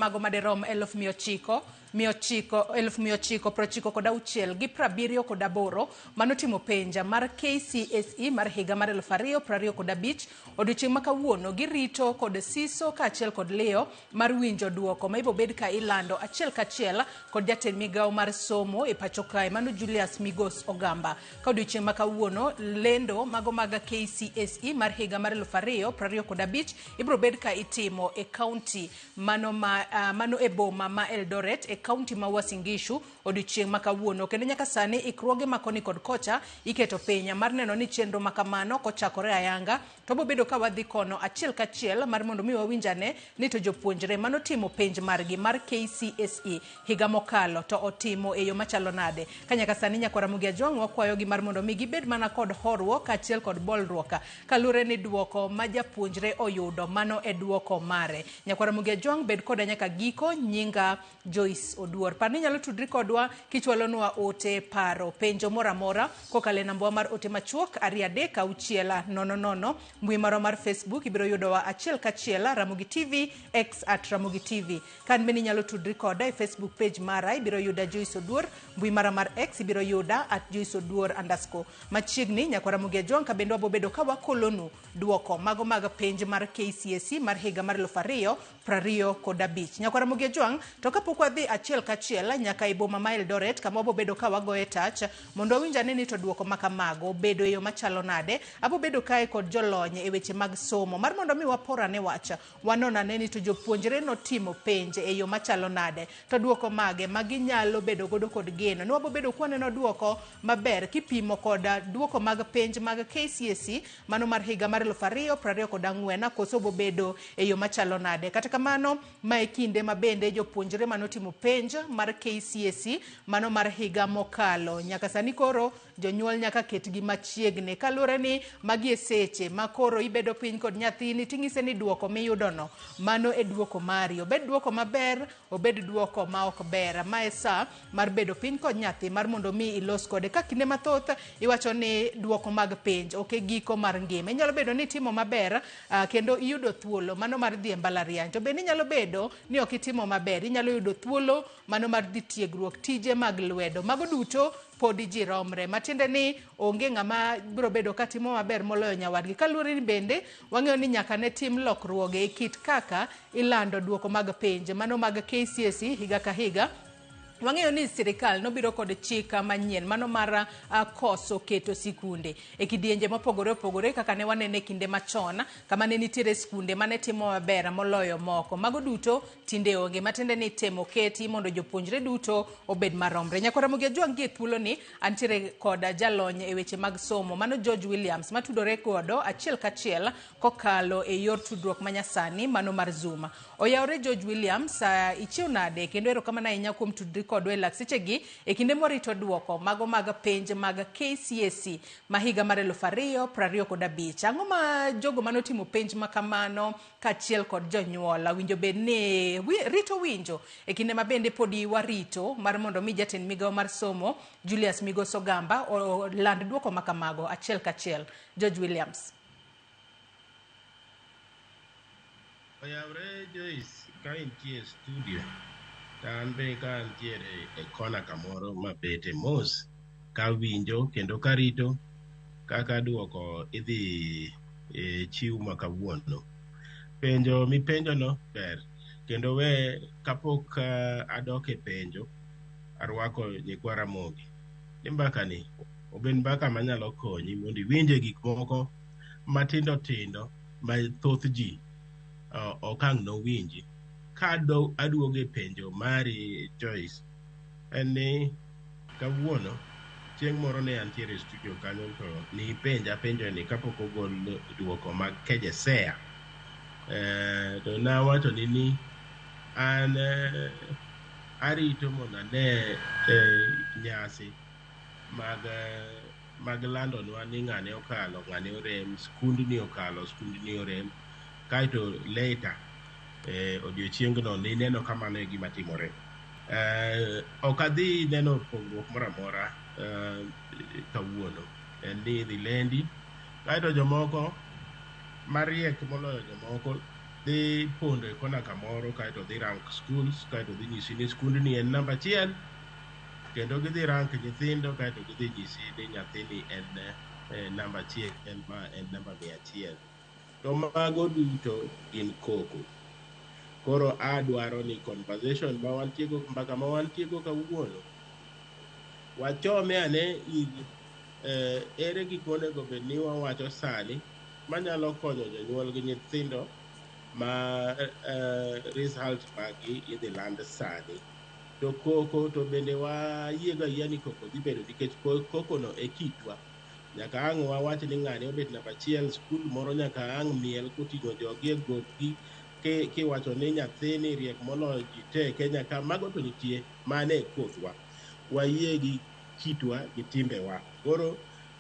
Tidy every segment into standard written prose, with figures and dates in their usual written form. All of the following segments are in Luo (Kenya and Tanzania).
mago maderom 900,000 996 gi 78 manotimo penja mar KCSE mar higa mar 2025 odiochieng' ma kawuono girito kod siso kaachiel kod liyo mar winjo duoko ma ibobed ka ilando achiel kachiel kod jatend migawo mar somo e pacho kae mano Julius Migos Ogamba. Ka odiochieng' ma kawuono lendo mago mag KCSE mar higa mar 2025 ibiro bed ka itimo e kaunti mano ma mano e boma ma Eldoret e kaunti ma Uasin Gishu odiochieng' ma kawuono. Kendo nyaka sani ikruoge ma koni kod kocha iketo piny mar neno ni chenro ma kamano kochakore ayanga to bobedo ka wadhi kono achiel kachiel mar mondo mi wawinj ane ni to jopuonjre manotimo penj margi mar KCSE higa mokalo to otimo e yo machalo nade. Ka nyaka sani nyakwar Ramogi Ajwang' wakwayogi mar mondo mi gibed mana kod horuok kaachiel kod bolruok kaluwore ni duoko ma japuonjre oyudo mano e duoko mare. Nyakwar Ramogi Ajwang' bed koda nyaka giko. Nyinga Joyce Oduor. Par ni inyalo tudri kodwa kichwalonwa ote, paro, penjo moro amora kokalo e nambawa mar ote machuok 23600. Mbui marwa mar Facebook ibiro yudowa achiel kachiel Ramogi TV, X at Ramogi TV. Kan bende inyalo tudri koda e Facebook page mara ibiro yuda Joyce Oduor, mbui mara mar X ibiro yuda at Joyce Oduor underscore. Machiegni nyakwar Ramogi Ajwang' ka bende wabobedo ka wakolonu duoko mago mag penj mar KCSE mar higa mar 2025. Nyakwar Ramogi Ajwang' to kapok wadhi achiel kachiel nyaka e boma ma Eldoret kama wabobedo ka wagoye tach mondo wawinj ane ni to duoko ma kamago obedo e yo machalo nade. Abobedo kae kod jolony e weche mag somo mar mondo mi wapor ane wach, wanon ane ni to jopuonjre notimo penj e yo machalo nade to duoko mage ma ginyalo bedo godo kod geno ni wabobedo kwaneno duoko maber kipimo kod duoko mag penj mag KCSE mano mar higa mar 2024 koso bobedo e yo machalo nade. Kata kamano ma e kinde ma bende jopuonjre manotimo penj mar KCSE mano mar higa mokalo nyaka sani koro jonyuol nyaka ketgi machiegni kaluwore ni magi e seche ma koro ibedo piny kod nyathini ting'ise ni duoko miyudono mano e duoko mari, obed duoko maber obed duoko ma ok ber. Ma e sa mar bedo piny kod nyathi mar mondo mi ilos kode. Ka kinde mathoth iwacho ni duoko mag penj ok e giko mar ngima. Inyalo bedo ni itimo maber kendo iyudo thuolo mano mar dhi e mbalariany, to bende inyalo bedo ni ok itimo maber, inyalo yudo thuolo mano mar dhi tiegruok tije mag lwedo. Mago duto podi ji romre, matiende ni onge ng'ama biro bedo katimo maber moloyo nyawadgi. Kaluwore ni bende wang'eyo ni nyaka ne tim lokruoge e kit kaka ilando duoko mag penj mano mag KCSE higa ka higa. Wang'eyo ni sirikal nobiro kod chik manyien mano mar koso keto sikunde e kidienje mopogore opogore kaka ne wanene kinde machon kama ne nitiere skunde mane timo maber moloyo moko. Mago duto tinde onge, matiende ni temo keti mondo jopuonjre duto obed maromre. Nyakwar Ramogi Ajwang' gi e thuoloni antiere kod jalony e weche mag somo mano George Williams matudore godo achiel kachiel kokalo e yor tudruok manyasani mano mar Zoom. Oyawore George Williams, ichiew nade kendo erokamano ahinya kuom tudri kodwa e lak sechegi e kinde mwarito duoko mago mag penj mag KCSE ma higa mar 2025. Ang'o ma jogo manotimo penj ma kamano kaachiel kod jonyuol winjo bed ni rito winjo e kinde ma bende podi warito mar mondo mi jatend migawo mar somo Julius Migos Ogamba oland duoko ma kamago achiel kachiel. George Williams. Oyawre Joyce, ka intie e studio to an be ka antiere e kona kamoro mabete mos kawinjo kendo karito kaka duoko idhi chiw ma kawuono. Penjo mipenjono ber kendo we kapok adok e penjo arwako nyikwa Ramogi ni mbakani obed mbaka manyalo konyi mondo iwinje gik moko matindo tindo ma thoth ji ok ang' nowinji. Ka aduogo e penjo mari Joyce, en ni kawuono chieng' moro ne antiere e studio kanyo to nipenja penjo ni kapok ogol duoko mag KJSEA, to nawacho ni ni an arito mondo ane nyasi mag landonwa ni ng'ane okalo, ng'ane orem, skundni okalo, skundni orem. Kaeto later odiochiengno nineno ka mano e gima timore. Ok adhi neno pogruok moro amora kawuono. En ni idhi lendi. Kaeto jomoko mariek moloyo jomoko dhi pondo e kona kamoro kaeto dhi rank schools kaeto dhi nyisi ni skundni en namba achiel kendo gidhi rank nyithindo kaeto gidhi nyisi ni nyathini en namba achiel ma en namba 100. To mago duto gin koko. Koro adwaro ni conversation ma wantiego, mbaka ma wantiego kawuono, wachome ane ir ere gik monego bed ni wawacho sani manyalo konyo jonyuol gi nyithindo ma result maggi idhi land sani. To koko to bende wayiego ayia ni koko dhi bedo nikech koko no e kitwa. Nyaka ang' wawach ni ng'ani obet namba achiel, skul moro nyaka ang' miel koting'o jogi e gokgi kiwacho ni nyathini riek moloyo ji te e Kenya ka, mago to nitie, mano e kothwa. Wayie gi kitwa gi timbewa. Koro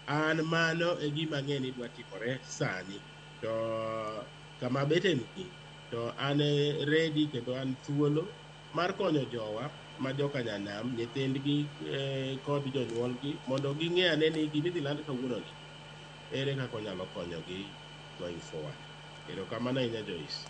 an mano e gima ang'e ni dwa timore sani. To kama abete ni to an ready kendo an thuolo mar konyo jowa ma joka nyanam, nyithindgi kod jonyuolgi mondo ging'e ane ni gima idhi land kawuono ni ere kaka onyalo konyogi going forward. Erokamano ahinya Joyce.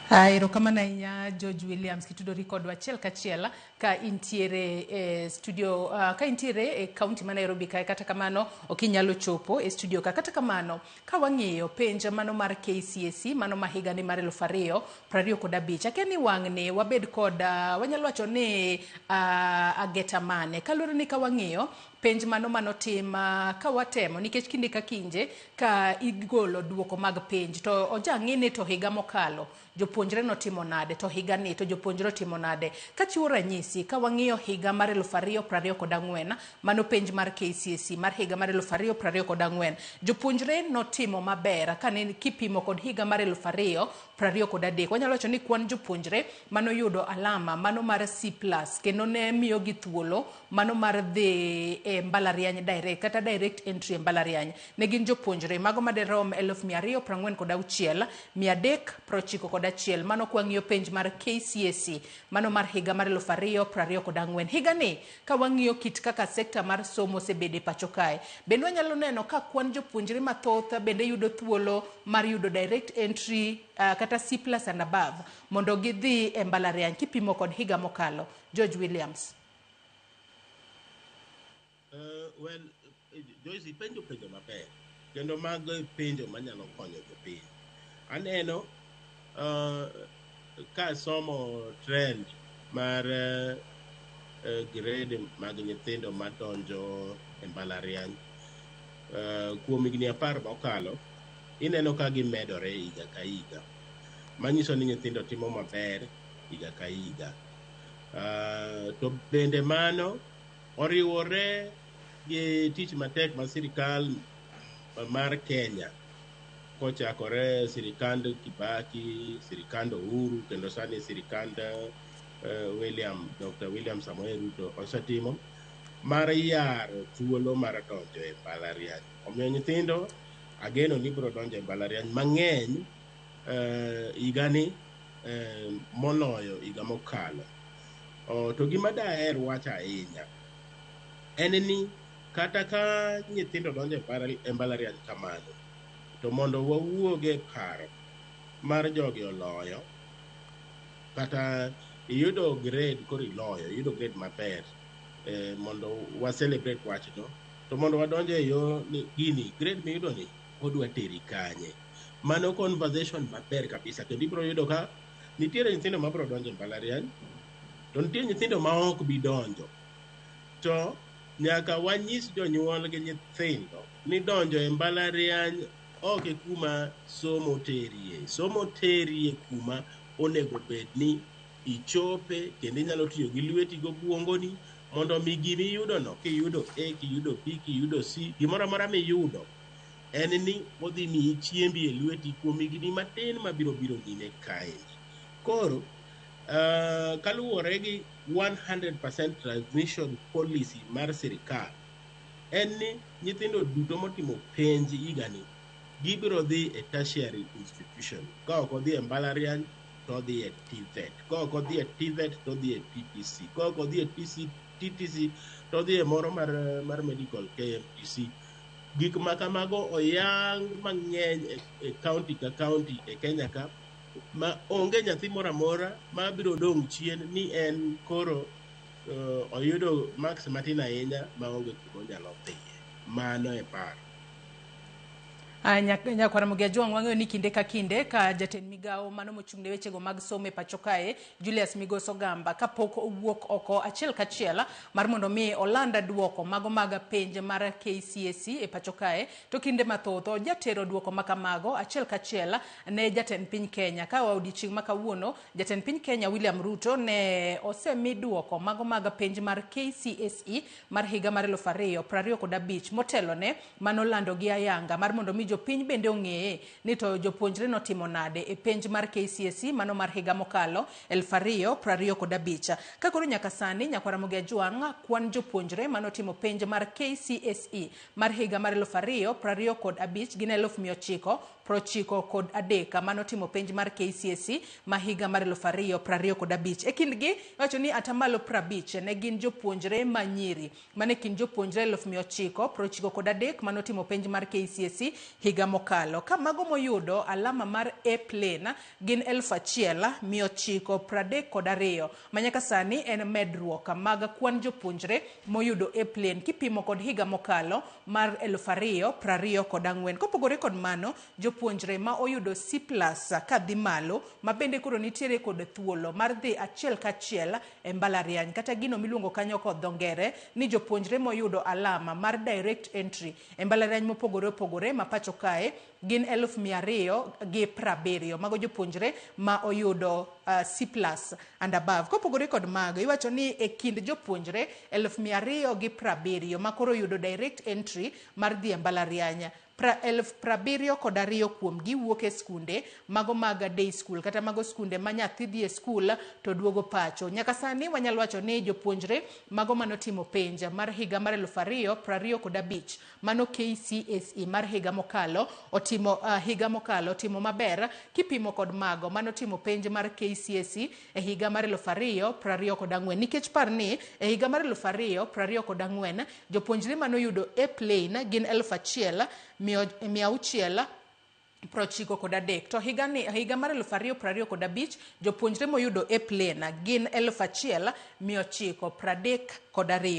Erokamano ahinya George Williams kitudori kodwa achiel kachiel ka intiere e studio, ka intiere e county ma Nairobi kae, kata kamano ok inyalo chopo e studio ka. Kata kamano ka wang'iyo penj mano mar KCSE mano ma higani mar 2025, akia ni wang'ni wabed kod wanyalo wacho ni ageta mane kaluwore ni ka wang'iyo penj mano manotim ka watemo nikech kinde ka kinde ka igolo duoko mag penj to ojang'i ni to higa mokalo jopuonjre notimo nade to higa ni to jopuonjre otimo nade. Kachiwo ranyisi ka wang'iyo higa mar 2024, mano penj mar KCSE mar higa mar 2024, jopuonjre notimo maber kane kipimo kod higa mar 2023. Wanyalo wacho ni kwan jopuonjre manoyudo alama mano mar C+ kendo ne miyogi thuolo mano mar dhi e mbalariany direct kata direct entry e mbalariany ne gin jopuonjre mago maderom 246,391. Mano kwang'iyo penj mar KCSE mano mar higa mar 2024. Higani ka wang'iyo kit kaka sekta mar somo osebedo e pacho kae, bende wanyalo neno ka kwan jopuonjre mathoth bende yudo thuolo mar yudo direct entry kata C+ and above mondo gidhi e mbalariany kipimo kod higa mokalo. George Williams. Well, Joyce, ipenjo penjo maber kendo mago e penjo manyalo konyo jopiny. Aneno kasomo trend mar grade mag nyithindo madonjo e mbalariany kuom higni 10 mokalo, ineno ka gimedore higa ka higa, manyiso ni nyithindo timo maber higa ka higa. To bende mano oriwore gi tich matek ma sirikal mar Kenya kochakore sirikand Kibaki, sirikand Uhuru kendo sani sirikand William Dr. William Samoei Ruto osetimo mar yaro thuolo mar donjo e mbalariany. Omiyo nyithindo ageno ni biro donjo e mbalariany mang'eny higani moloyo higa mokalo. To gima daher wacho ahinya en ni kata ka nyithindo donjo e mbalariany kamano, to mondo wawuog e paro mar jogi oloyo kata iyudo grade koro iloyo, iyudo grade maber, mondo wa celebrate wachno, to mondo wadonj e yo ni gini grade miyudo ni odwa teri kanye. Mano conversation maber kabisa kendo ibiro yudo ka nitiere nyithindo mabiro donjo e mbalariany to nitie nyithindo ma ok bi donjo. To nyaka wanyis jonyuol gi nyithindo ni donjo e mbalariany ok e kuma somo terie. Somo terie kuma onego bed ni ichope kendo inyalo tiyo gi lweti gobwongoni mondo mi gimiyudo no, kiyudo A, kiyudo B, kiyudo C, gimoro amora miyudo en ni odhi miyi chiembi e lweti kuom higni matin mabiro biro nyime kaendi. Koro kaluwore gi 100% transmission policy mar sirikal, en ni nyithindo duto motimo penj higani gibiro dhi e tertiary institution. Ka ok odhi e mbalariany to odhi e TVET. Ka ok odhi e TVET to odhi e TTC. Ka ok odhi e TTC to odhi e moro mar medical KMTC. Gik ma kamago oyang mang'eny e county ka county e Kenya ka ma onge nyathi moro amora ma biro dong' chien ni en koro oyudo marks matin ahinya ma onge kuma onyalo dhiye. Mano e paro. Nyakwar Ramogi Ajwang', wang'eyo ni kinde ka kinde ka jatend migawo mano mochung' ne wechego mag somo e pacho kae, Julius Migos Ogamba, kapok owuok oko achiel kachiel mar mondo mi oland duoko mago mag penj mar KCSE e pacho kae, to kinde mathoth ojatero duoko ma kamago achiel kachiel ne jatend piny Kenya. Ka odiochieng' ma kawuono, jatend piny Kenya William Ruto ne osemi duoko mago mag penj mar KCSE mar higa mar 2025 motelone manolando gi ayanga mar mondo mi jopiny bende ong'eye ni to jopuonjre notimo nade e penj mar KCSE mano mar higa mokalo 2025. Ka koro nyaka sani, Nyakwar Ramogi Ajwang', kwan jopuonjre manotimo penj mar KCSE mar higa mar 2025 gin 993 manotimo penj mar KCSE ma higa mar 2025. E kindgi iwacho ni atamalo 50 ne gin jopuonjre ma nyiri, mane kind jopuonjre 993 manotimo penj mar KCSE higa mokalo. Ka mago moyudo alama mar A plain gin 1932 ma nyaka sani en medruok mag kwan jopuonjre moyudo A plain kipimo kod higa mokalo mar 2024. Kopogore kod mano, jopuonjre ma oyudo C plus kadhi malo ma bende koro nitiere kod thuolo mar dhi achiel kachiel e mbalariany kata gino miluongo kanyo kod dho ngere ni jopuonjre moyudo alama mar direct entry e mbalariany mopogore opogore ma pacho kae gin 270,000. Mago jopuonjre ma oyudo C plus and above. Kopogore kod mago, iwacho ni e kind jopuonjre 270,000 ma koro oyudo direct entry mar dhi e mbalariany, 72,000 kuomgi wuok e skunde mago mag day school kata mago skunde ma nyathi dhi e skul to duogo pacho. Nyaka sani wanyalo wacho ni jopuonjre mago manotimo penj mar higa mar 2025 mano KCSE mar higa mokalo otimo higa mokalo otimo maber kipimo kod mago manotimo penj mar KCSE e higa mar 2024, nikech par ni e higa mar 2024 jopuonjre manoyudo A plain gin 1693, to higa ni higa mar 2025 jopuonjre moyudo A plain gin 1932.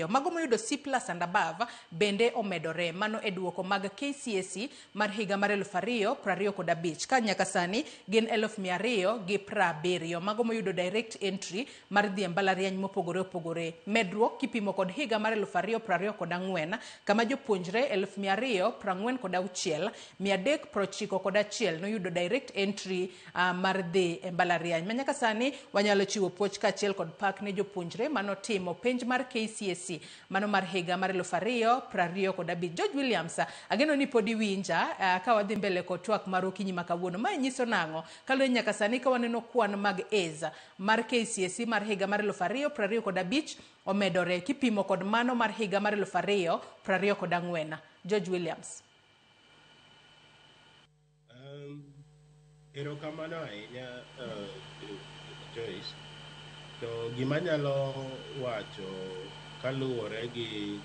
Mago moyudo C plus and above bende omedore. Mano e duoko mag KCSE mar higa mar 2025 ka nyaka sani gin 270,000 mago moyudo direct entry mar dhi e mbalariany mopogore opogore. Medruok kipimo kod higa mar 2024 kama jopuonjre 246,391 noyudo direct entry mar dhi e mbalariany. Ma nyaka sani wanyalo chiwo puoch kaachiel kod pak ne jopuonjre manotimo penj mar KCSE mano mar higa mar 2025. George Williams, ageno ni pod iwinja ka wadhi mbele kod twak mar okinyi ma kawuono. Mae nyiso nang'o? Kaluwore nyaka sani ka waneno kwan mag A's mar KCSE mar higa mar 2025 omedore kipimo kod mano mar higa mar 2024. George Williams. Erokamano ahinya, Joyce. To gima anyalo wacho kaluwore gi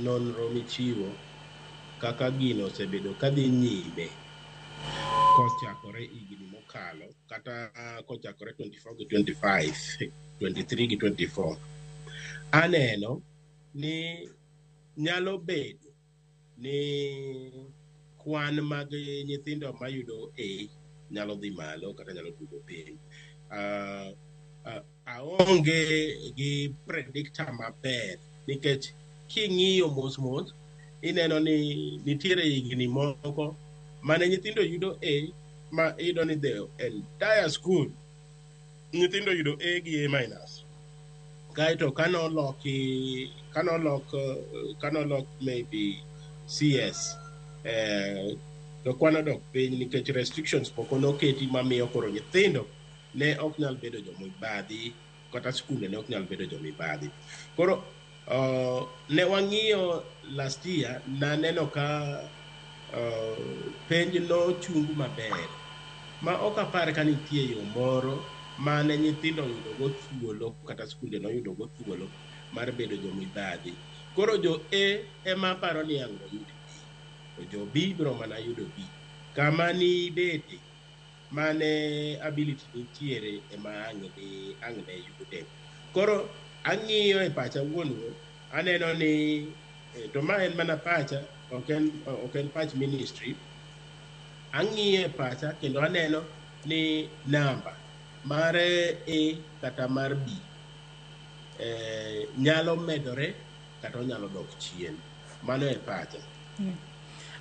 nonro michiwo kaka gino osebedo kadhi nyime kochakore higni mokalo kata kochakore 24 gi 25, 23 gi 24, aneno ni nyalo bedo ni kwan mag nyithindo mayudo A nyalo dhi malo kata nyalo duogo piny. Aonge gi predictor maber nikech king'iyo mos mos ineno ni nitiere higni moko mane nyithindo yudo A ma iyudo ni the entire school nyithindo yudo A gi A minus. Kaeto kanoloki kanolok maybe CS to kwan odok piny nikech restrictions moko noketi mamiyo koro nyithindo ne ok nyal bedo jomibadhi kata skunde ne ok nyal bedo jomibadhi. Koro ne wang'iyo last year, naneno ka penj nochung maber ma ok apar ka nitie yo moro mane nyithindo oyudo go thuolo kata skunde noyudo go thuolo mar bedo jomibadhi. Koro jo A ema aparo ni ang' noyud B, to jo B biro mana yudo B. Kama nibete mane ability nitiere ema ang' ni ang' ne yude. Koro ang'iyo e pacha wuon go, aneno ni to ma en mana pacha, ok en pach ministry. Ang'iyo e pacha kendo aneno ni namba mar A kata mar B nyalo medore kata onyalo dok chien. Mano e pacha.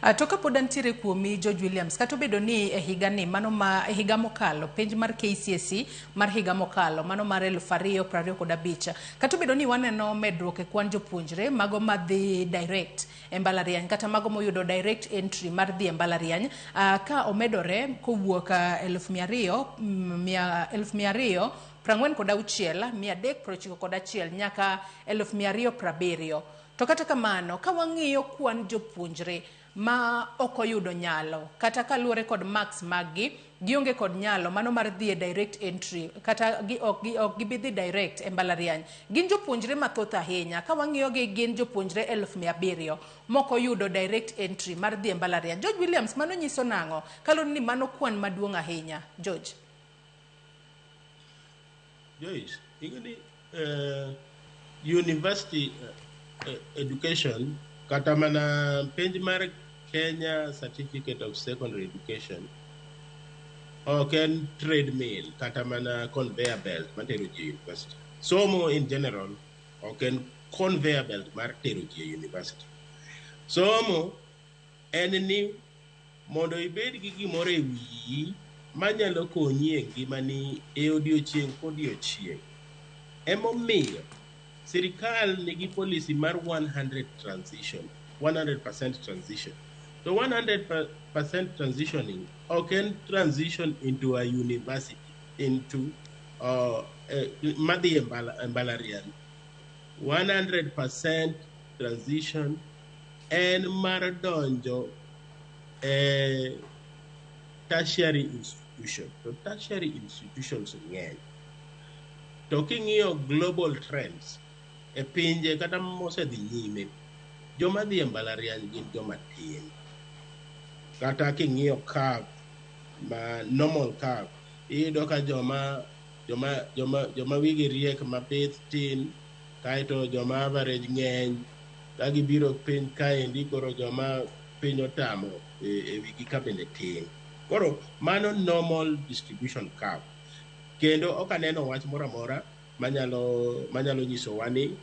To kapod antiere kuomi, George Williams, kata obedo ni e higa ni mano ma e higa mokalo, penj mar KCSE mar higa mokalo mano mar 2025, kata obedo ni waneno medruok e kwan jopuonjre mago madhi direct e mbalariany kata mago moyudo direct entry mar dhi e mbalariany, ka omedore kowuok 200,000, 246,391 nyaka 270,000, to kata kamano ka wang'iyo kwan jopuonjre ma ok oyudo nyalo kata kaluwore kod marks mag-gi, gionge kod nyalo mano mar dhi e direct entry kata ok gibi dhi direct e mbalariany, gin jopuonjre mathoth ahinya. Ka wang'iyo gi, gin jopuonjre 700,000 mok oyudo direct entry mar dhi e mbalariany. George Williams, mano nyiso nang'o kaluwore ni mano kwan maduong' ahinya, George? Joyce, ing'e ni university education kata mana penj mar Kenya Certificate of Secondary Education ok en treadmill kata mana conveyor belt matero ji e university. Somo in general ok en conveyor belt mar tero ji e university. Somo en ni mondo ibed gi gimoro e wiyi manyalo konyi e ngimani e odiochieng' kodiochieng'. Emomiyo sirikal nigi policy mar 100 transition, 100% transition. To 100% transitioning ok en transition into a university, into madhi e mbalariany. 100% transition en mar donjo e tertiary institution. To tertiary institutions ng'eny. To king'iyo global trends e pinje kata mosedhi nyime, joma dhi e mbalariany gin joma tin. Kata king'iyo curve ma normal curve, iyudo ka joma wigi riek mabith tin, kaeto joma average ng'eny, ka gibiro piny kaendi koro joma piny otamo e wigi ka bende tin. Koro mano normal distribution curve. Kendo ok aneno wach moro amora manyalo nyisowa ni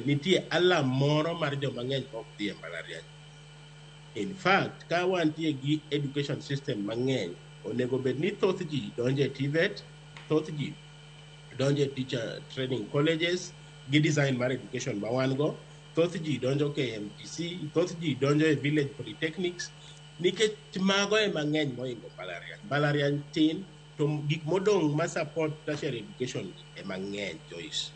nitie alarm moro mar joma ng'eny mok dhi e mbalariany. In fact, ka wantie gi education system mang'eny, onego bed ni thoth ji donjo e TVET, thoth ji donjo e teacher training colleges gi design mar education ma wan go, thoth ji donjo KMTC, thoth ji donjo e village polytechnics, nikech mago ema ng'eny mohingo mbalariany. Mbalariany tin, to gik modong' ma support tertiary education ema ng'eny, Joyce.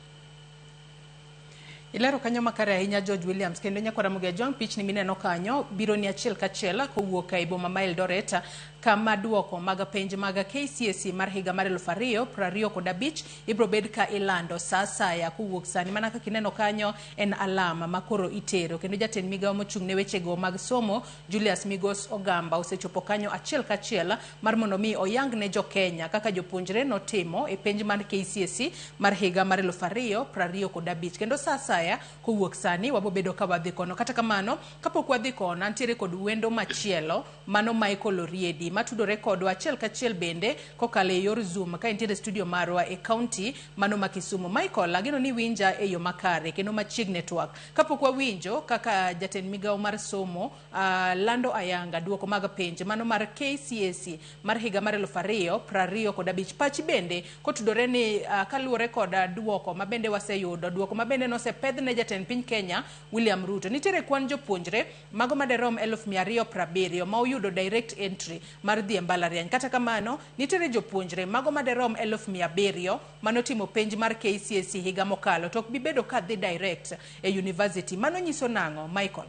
Ilero kanyo makare ahinya, George Williams. Kendo nyakwara Ramogi Ajwang', pichni mineno kanyo biro ni achiel kachiel kowuok e boma ma Eldoret, kama duoko mag penj mag KCSE mar higa mar 2025 ibiro bed ka ilando sa asaya kowuok sani. Mana kaka ineno kanyo en alam ma koro itero, kendo jatend migawo mochung' ne wechego mag somo, Julius Migos Ogamba, osechopo kanyo achiel kachiel mar mondo mi oyang ne jo Kenya kaka jopuonjre notimo e penj mar KCSE mar higa mar 2025. Kendo sa asaya kowuok sani wabobedo ka wadhi kono. Kata kamano, kapok wadhi kono, antiere kod wendo machielo, mano Michael Oriedi, matudore kodwa achiel kachiel bende kokalo e yor Zoom ka entiere studio marwa e county mano ma Kisumu. Michael, ageno ni winja e yo makare kendo machiegni e twak. Kapok wawinjo kaka jatend migawo mar somo lando ayanga duoko mag penj mano mar KCSE mar higa mar 2025, pachi bende kotudore ni kaluwore kod duoko ma bende waseyudo, duoko ma bende nosepedh ne jatend piny Kenya William Ruto, nitiere kwan jopuonjre mago maderom 270,000 ma oyudo direct entry mar dhi e mbalariany. Kata kamano, nitiere jopuonjre mago maderom 700,000 manotimo penj mar KCSE higa mokalo to ok bi bedo ka dhi direct e university. Mano nyiso nang'o, Michael?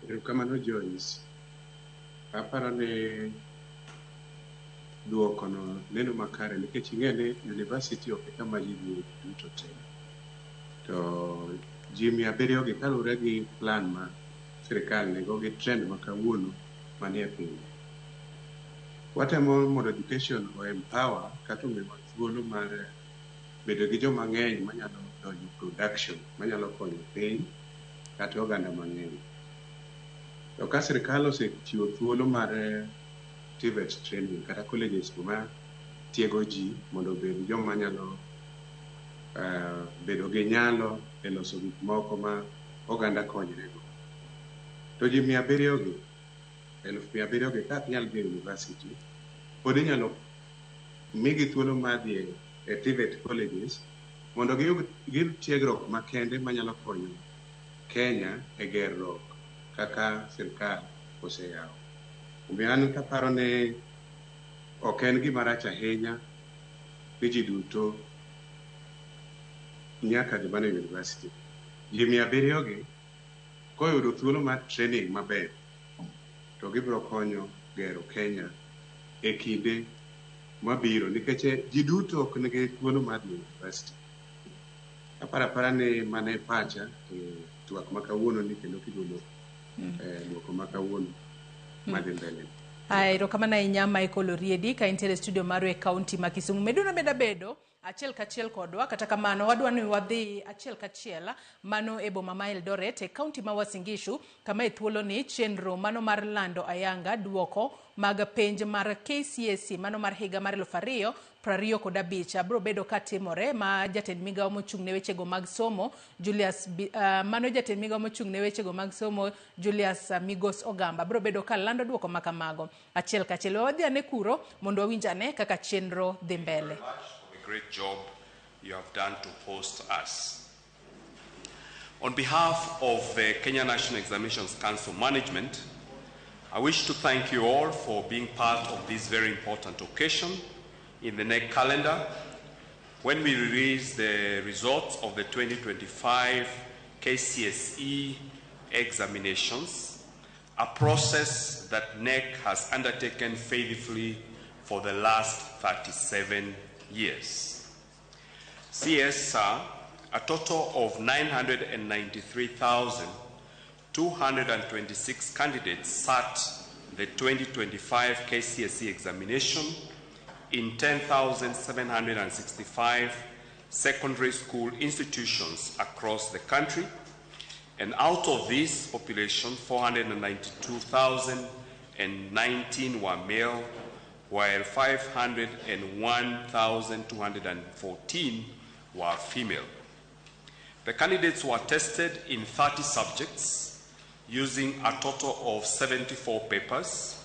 Erokamano, Joyce. Aparo ni duokono neno makare nikech ing'e ni university ok e kama ji dhiye duto te. To ji 700 gi kaluwore gi plan ma sirikal nigo gi trend ma kawuono manie piny. Watemo mondo education o empower kata omiwa thuolo mar bedo gi joma ng'eny manyalo donjo production manyalo konyo piny kata oganda mang'eny. To ka sirikal osechiwo thuolo mar TVET training kata colleges ma tiego ji mondo obed joma nyalo bedo gi nyalo e loso gik moko ma oganda konyre go. To ji 700 gi, 700,000 gi ka ok nyal dhi e university, pod inyalo migi thuolo mar dhi e TVET colleges mondo giyud tiegruok makende manyalo konyo Kenya e gerruok kaka sirikal oseyawo. Omiyo an kaparo ni ok en gima rach ahinya ni ji duto nyaka dhi mana e university. Ji 700 gi koyudo thuolo mar training maber to gibiro konyo gero Kenya e kinde mabiro nikech ji duto ok nigi thuolo mar dhi e university. Aparo apara ni mano e pacha e twak ma kawuono ni kendo kigolo duoko ma kawuono madhi mbele. Aya, erokamano ahinya Michael Oriedi ka intiere e studio marwa e kaunti ma Kisumu. Meduno beda bedo achiel kachiel kodwa, kata kamano wadwa ni wadhi achiel kachiel mano e boma ma Eldoret e kaunti ma Uasin Gishu kama e thuoloni chenro mano mar lando ayanga duoko mag penj mar KCSE mano mar higa mar 2025 biro bedo ka timore ma jatend migawo mochung' ne wechego mag somo Julius mano jatend migawo mochung' ne wechego mag somo Julius Migos Ogamba biro bedo ka lando duoko ma kamago achiel kachiel. Wadhi ane kuro mondo wawinj ane kaka chenro dhi mbele. The great job you have done to host us. On behalf of the Kenya National Examinations Council management, I wish to thank you all for being part of this very important occasion in the KNEC calendar when we release the results of the 2025 KCSE examinations, a process that KNEC has undertaken faithfully for the last 37 years. CS, sir, a total of 993,226 candidates sat the 2025 KCSE examination in 10,765 secondary school institutions across the country. And out of this population, 492,019 were male, while 501,214 were female. The candidates were tested in 30 subjects using a total of 74 papers,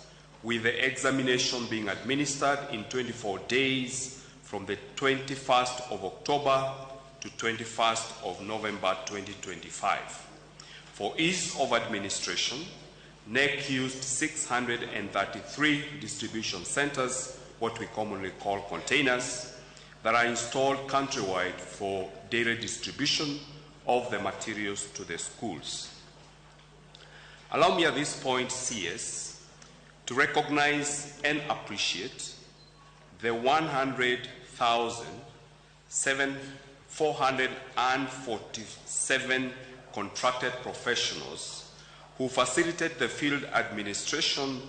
with the examination being administered in 24 days from the 21st of October to 21st of November 2025. For ease of administration, KNEC used 633 distribution centers, what we commonly call containers, that are installed countrywide for daily distribution of the materials to the schools. Allow me at this point, CS, to recognize and appreciate the 100,447 contracted professionals who facilitate the field administration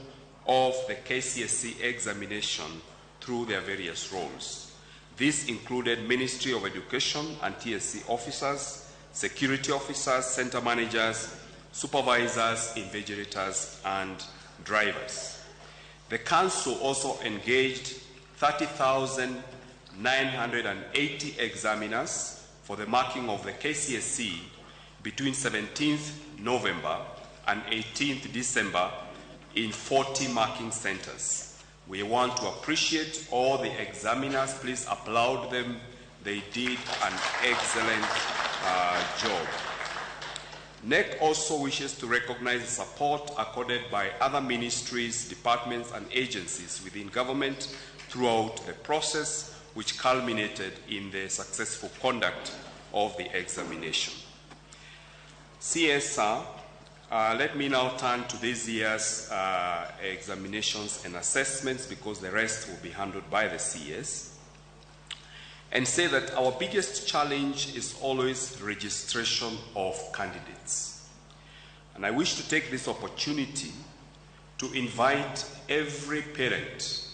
of the KCSE examination through their various roles. This included Ministry of Education and TSC officers, security officers, center managers, supervisors, invigilators, and drivers. The Council also engaged 30,980 examiners for the marking of the KCSE between 17th November and 18th December in 40 marking centers. We want to appreciate all the examiners. Please applaud them. They did an excellent job. KNEC also wishes to recognize the support accorded by other ministries, departments, and agencies within government throughout the process, which culminated in the successful conduct of the examination. CSR, let me now turn to this year's examinations and assessments, because the rest will be handled by the CS. and say that our biggest challenge is always registration of candidates. And I wish to take this opportunity to invite every parent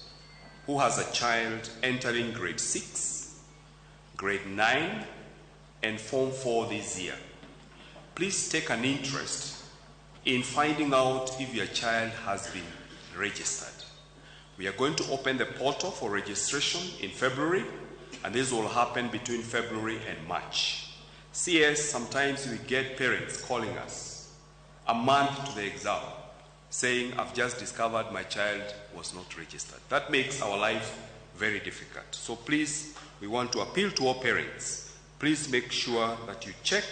who has a child entering grade 6, grade 9, and Form 4 this year. Please take an interest in finding out if your child has been registered. We are going to open the portal for registration in February, and this will happen between February and March. CS, sometimes we get parents calling us a month to the exam saying, I've just discovered my child was not registered. That makes our life very difficult. So please, we want to appeal to all parents. Please make sure that you check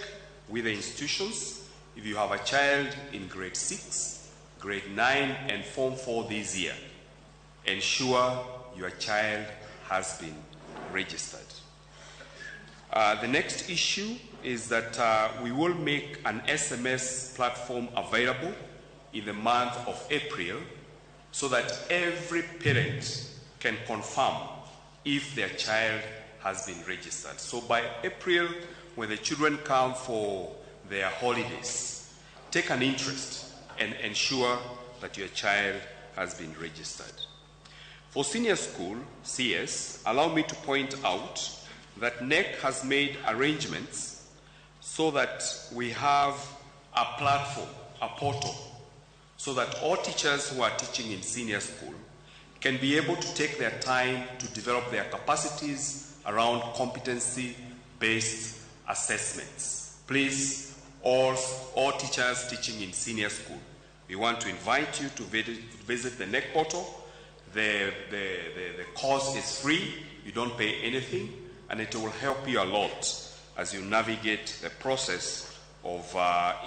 with the institutions. If you have a child in grade 6, grade 9, and Form 4 this year, ensure your child has been registered. The next issue is that we will make an SMS platform available in the month of April so that every parent can confirm if their child has been registered. So by April, when the children come for their holidays, take an interest and ensure that your child has been registered. For senior school, CS, allow me to point out that KNEC has made arrangements so that we have a platform, a portal, so that all teachers who are teaching in senior school can be able to take their time to develop their capacities around competency-based assessments. Please, all teachers teaching in senior school, we want to invite you to visit the KNEC portal. The course is free, you don't pay anything, and it will help you a lot as you navigate the process of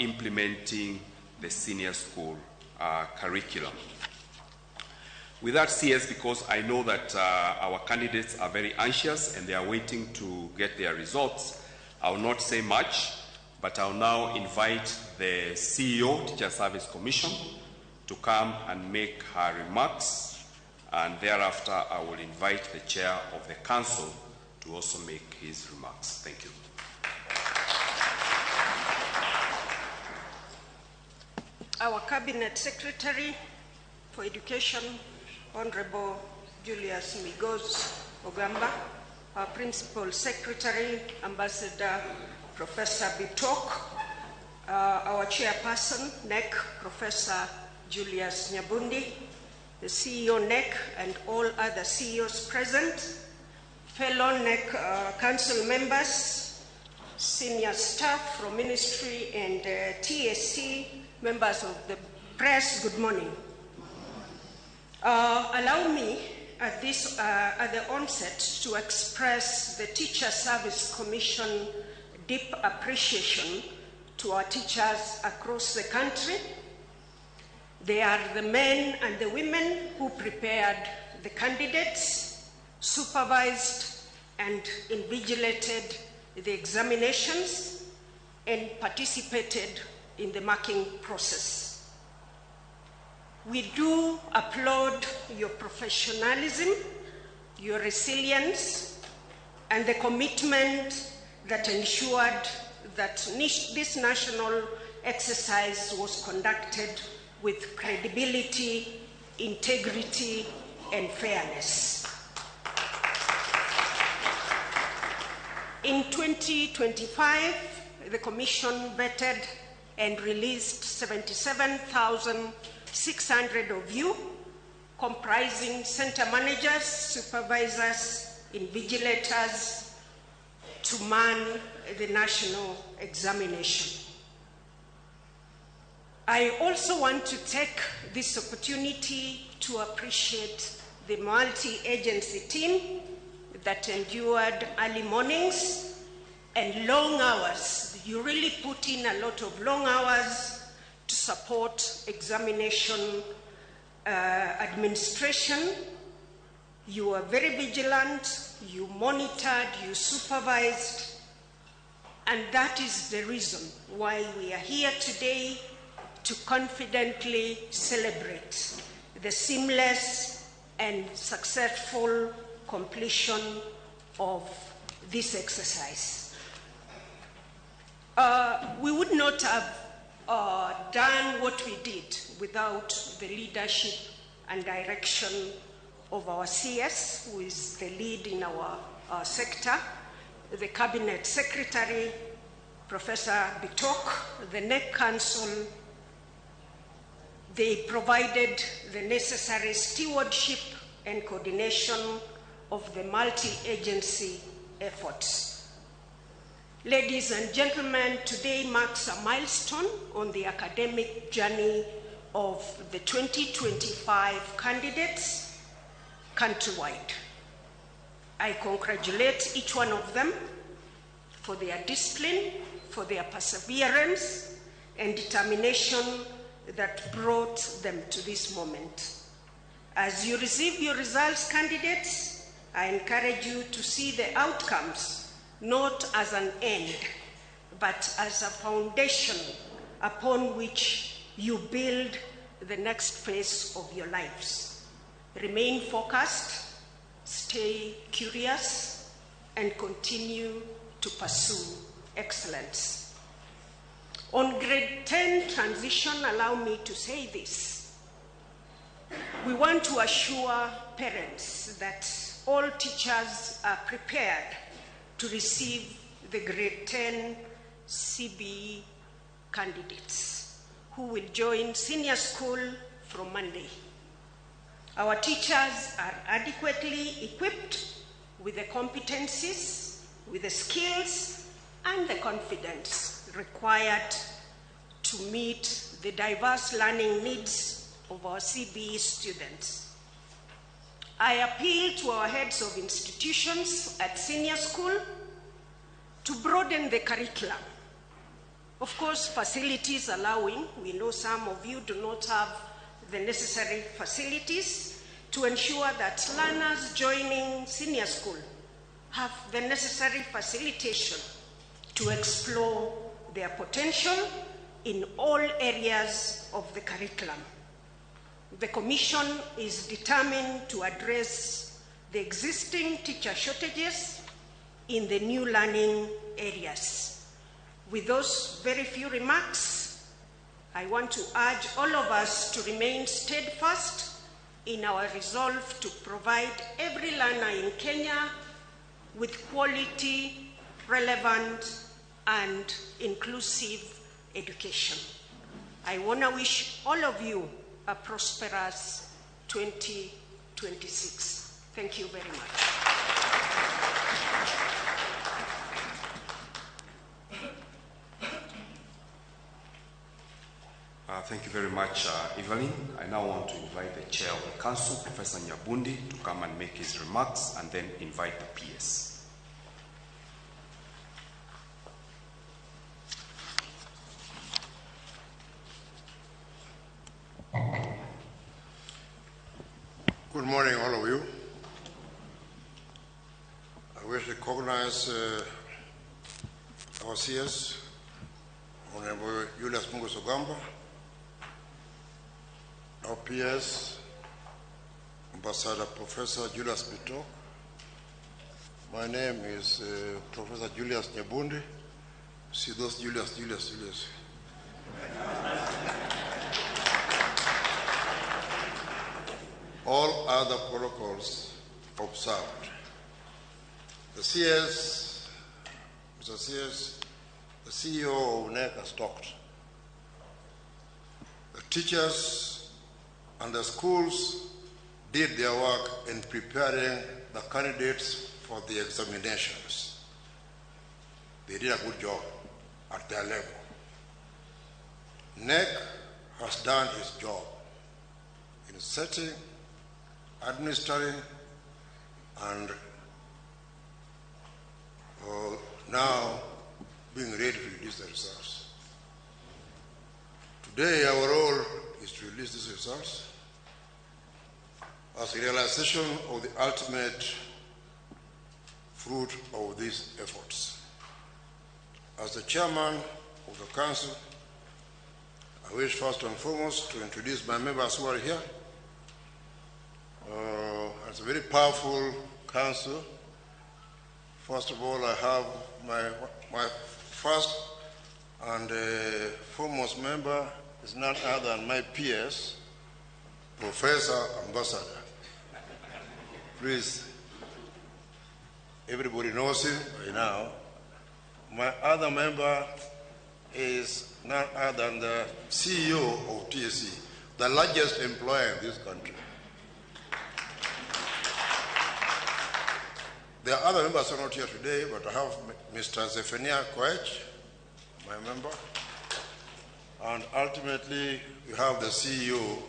implementing the senior school curriculum. With that, CS, because I know that our candidates are very anxious and they are waiting to get their results, I will not say much, but I will now invite the CEO, Teacher Service Commission, to come and make her remarks, and thereafter I will invite the chair of the council to also make his remarks. Thank you. Our Cabinet Secretary for Education, Honorable Julius Migos Ogamba, our Principal Secretary, Ambassador Professor Bitok, our Chairperson, KNEC, Professor Julius Nyabundi, the CEO KNEC and all other CEOs present, fellow KNEC Council members, senior staff from Ministry and TSC, members of the press, good morning. Allow me at the onset to express the Teacher Service Commission deep appreciation to our teachers across the country. They are the men and the women who prepared the candidates, supervised and invigilated the examinations, and participated in the marking process. We do applaud your professionalism, your resilience, and the commitment that ensured that this national exercise was conducted with credibility, integrity, and fairness. In 2025, the Commission vetted and released 77,600 of you, comprising center managers, supervisors, invigilators, to man the national examination. I also want to take this opportunity to appreciate the multi-agency team that endured early mornings and long hours. You really put in a lot of long hours to support examination administration. You were very vigilant, you monitored, you supervised, and that is the reason why we are here today to confidently celebrate the seamless and successful completion of this exercise. We would not have done what we did without the leadership and direction of our CS, who is the lead in our sector, the Cabinet Secretary, Professor Bitok, the NEC Council. They provided the necessary stewardship and coordination of the multi-agency efforts. Ladies and gentlemen, today marks a milestone on the academic journey of the 2025 candidates countrywide. I congratulate each one of them for their discipline, for their perseverance and determination that brought them to this moment. As you receive your results, candidates, I encourage you to see the outcomes not as an end, but as a foundation upon which you build the next phase of your lives. Remain focused, stay curious, and continue to pursue excellence. On grade 10 transition, allow me to say this. We want to assure parents that all teachers are prepared to receive the grade 10 CBE candidates who will join senior school from Monday. Our teachers are adequately equipped with the competencies, with the skills, and the confidence required to meet the diverse learning needs of our CBE students. I appeal to our heads of institutions at senior school to broaden the curriculum. Of course, facilities allowing, we know some of you do not have the necessary facilities to ensure that learners joining senior school have the necessary facilitation to explore their potential in all areas of the curriculum. The Commission is determined to address the existing teacher shortages in the new learning areas. With those very few remarks, I want to urge all of us to remain steadfast in our resolve to provide every learner in Kenya with quality, relevant, and inclusive education. I want to wish all of you a prosperous 2026. Thank you very much. Thank you very much, Evelyn. I now want to invite the chair of the council, Professor Nyabundi, to come and make his remarks and then invite the PS. Good morning, all of you. I wish to recognize our CS, Honorable Julius Migos Ogamba, our PS, Ambassador Professor Julius Bitok. My name is Professor Julius Nyabundi. See those Julius, Julius, Julius. All other protocols observed. The CS, Mr. CS, the CEO of NEC has talked. The teachers and the schools did their work in preparing the candidates for the examinations. They did a good job at their level. NEC has done its job in setting, administering, and now being ready to release the results. Today, our role is to release these results as a realization of the ultimate fruit of these efforts. As the chairman of the council, I wish first and foremost to introduce my members who are here. It's a very powerful council First of all, I have my first and foremost member is none other than my PS, Professor Ambassador. Please, everybody knows him by now. My other member is none other than the CEO of TSC, the largest employer in this country. There are other members who are not here today, but I have Mr. Zephania Koech, my member. And ultimately, we have the CEO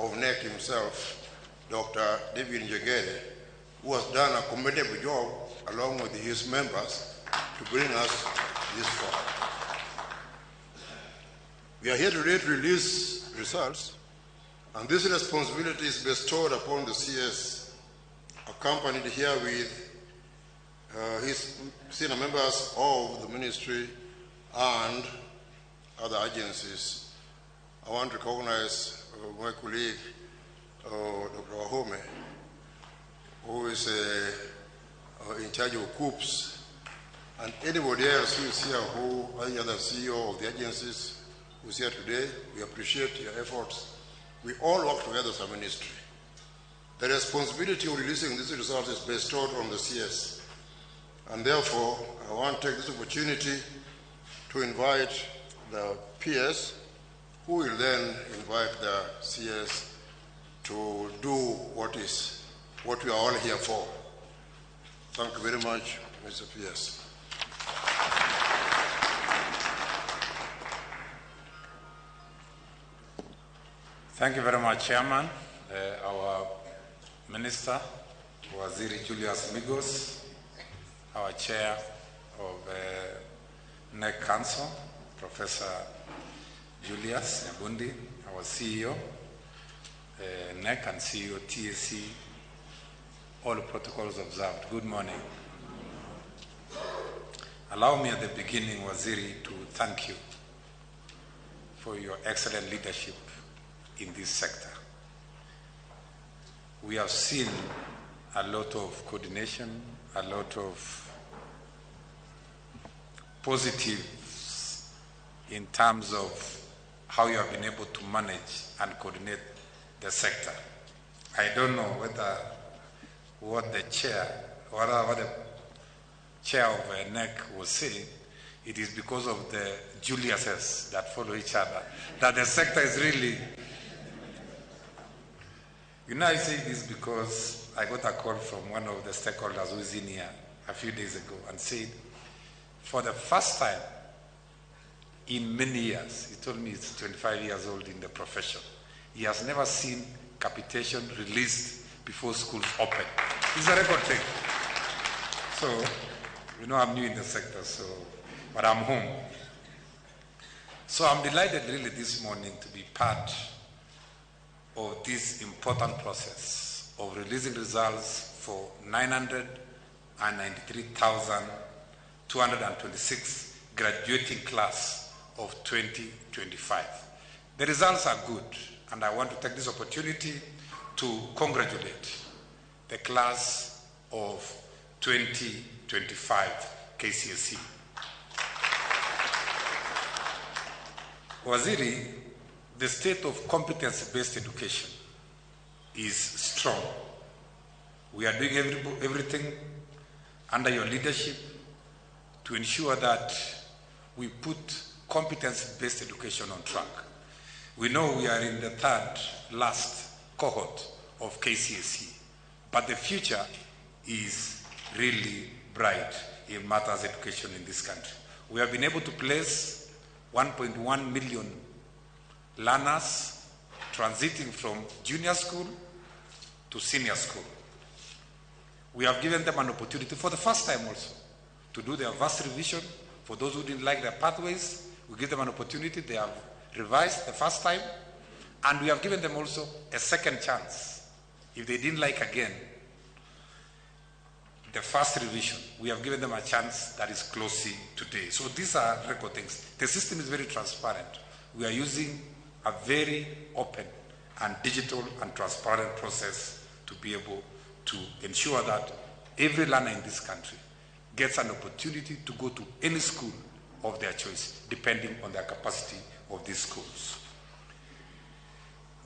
of KNEC himself, Dr. David Njengere, who has done a commendable job along with his members to bring us this far. We are here today to release results, and this responsibility is bestowed upon the CS, accompanied here with his senior members of the ministry and other agencies. I want to recognize my colleague, Dr. Wahome, who is in charge of KUCCPS, and anybody else who is here, who any other CEO of the agencies who is here today. We appreciate your efforts. We all work together as a ministry. The responsibility of releasing these results is bestowed on the CS. And therefore, I want to take this opportunity to invite the PS, who will then invite the CS to do what we are all here for. Thank you very much, Mr. PS. Thank you very much, Chairman, our Minister, Waziri Julius Migos, our Chair of KNEC Council, Professor Julius Nyabundi, our CEO, KNEC and CEO TSC, all protocols observed. Good morning. Allow me at the beginning, Waziri, to thank you for your excellent leadership in this sector. We have seen a lot of coordination, a lot of positives in terms of how you have been able to manage and coordinate the sector. I don't know whether what the chair, or what the chair of KNEC was saying, it is because of the Juliuses that follow each other, that the sector is really... You know, I say this because I got a call from one of the stakeholders who is in here a few days ago and said, for the first time in many years, he told me he's 25 years old in the profession, he has never seen capitation released before schools open. It's a record thing. So, you know, I'm new in the sector, so, but I'm home. So I'm delighted really this morning to be part of this important process of releasing results for 993,226 graduating class of 2025. The results are good, and I want to take this opportunity to congratulate the class of 2025 KCSE. Waziri, the state of competence-based education is strong. We are doing everything under your leadership to ensure that we put competence-based education on track. We know we are in the third last cohort of KCSE, but the future is really bright in matters education in this country. We have been able to place 1.1 million learners transiting from junior school to senior school. We have given them an opportunity for the first time also to do their vast revision. For those who didn't like their pathways, we give them an opportunity. They have revised the first time, and we have given them also a second chance. If they didn't like again the first revision, we have given them a chance that is closing today. So these are record things. The system is very transparent. We are using a very open and digital and transparent process to be able to ensure that every learner in this country gets an opportunity to go to any school of their choice, depending on their capacity of these schools.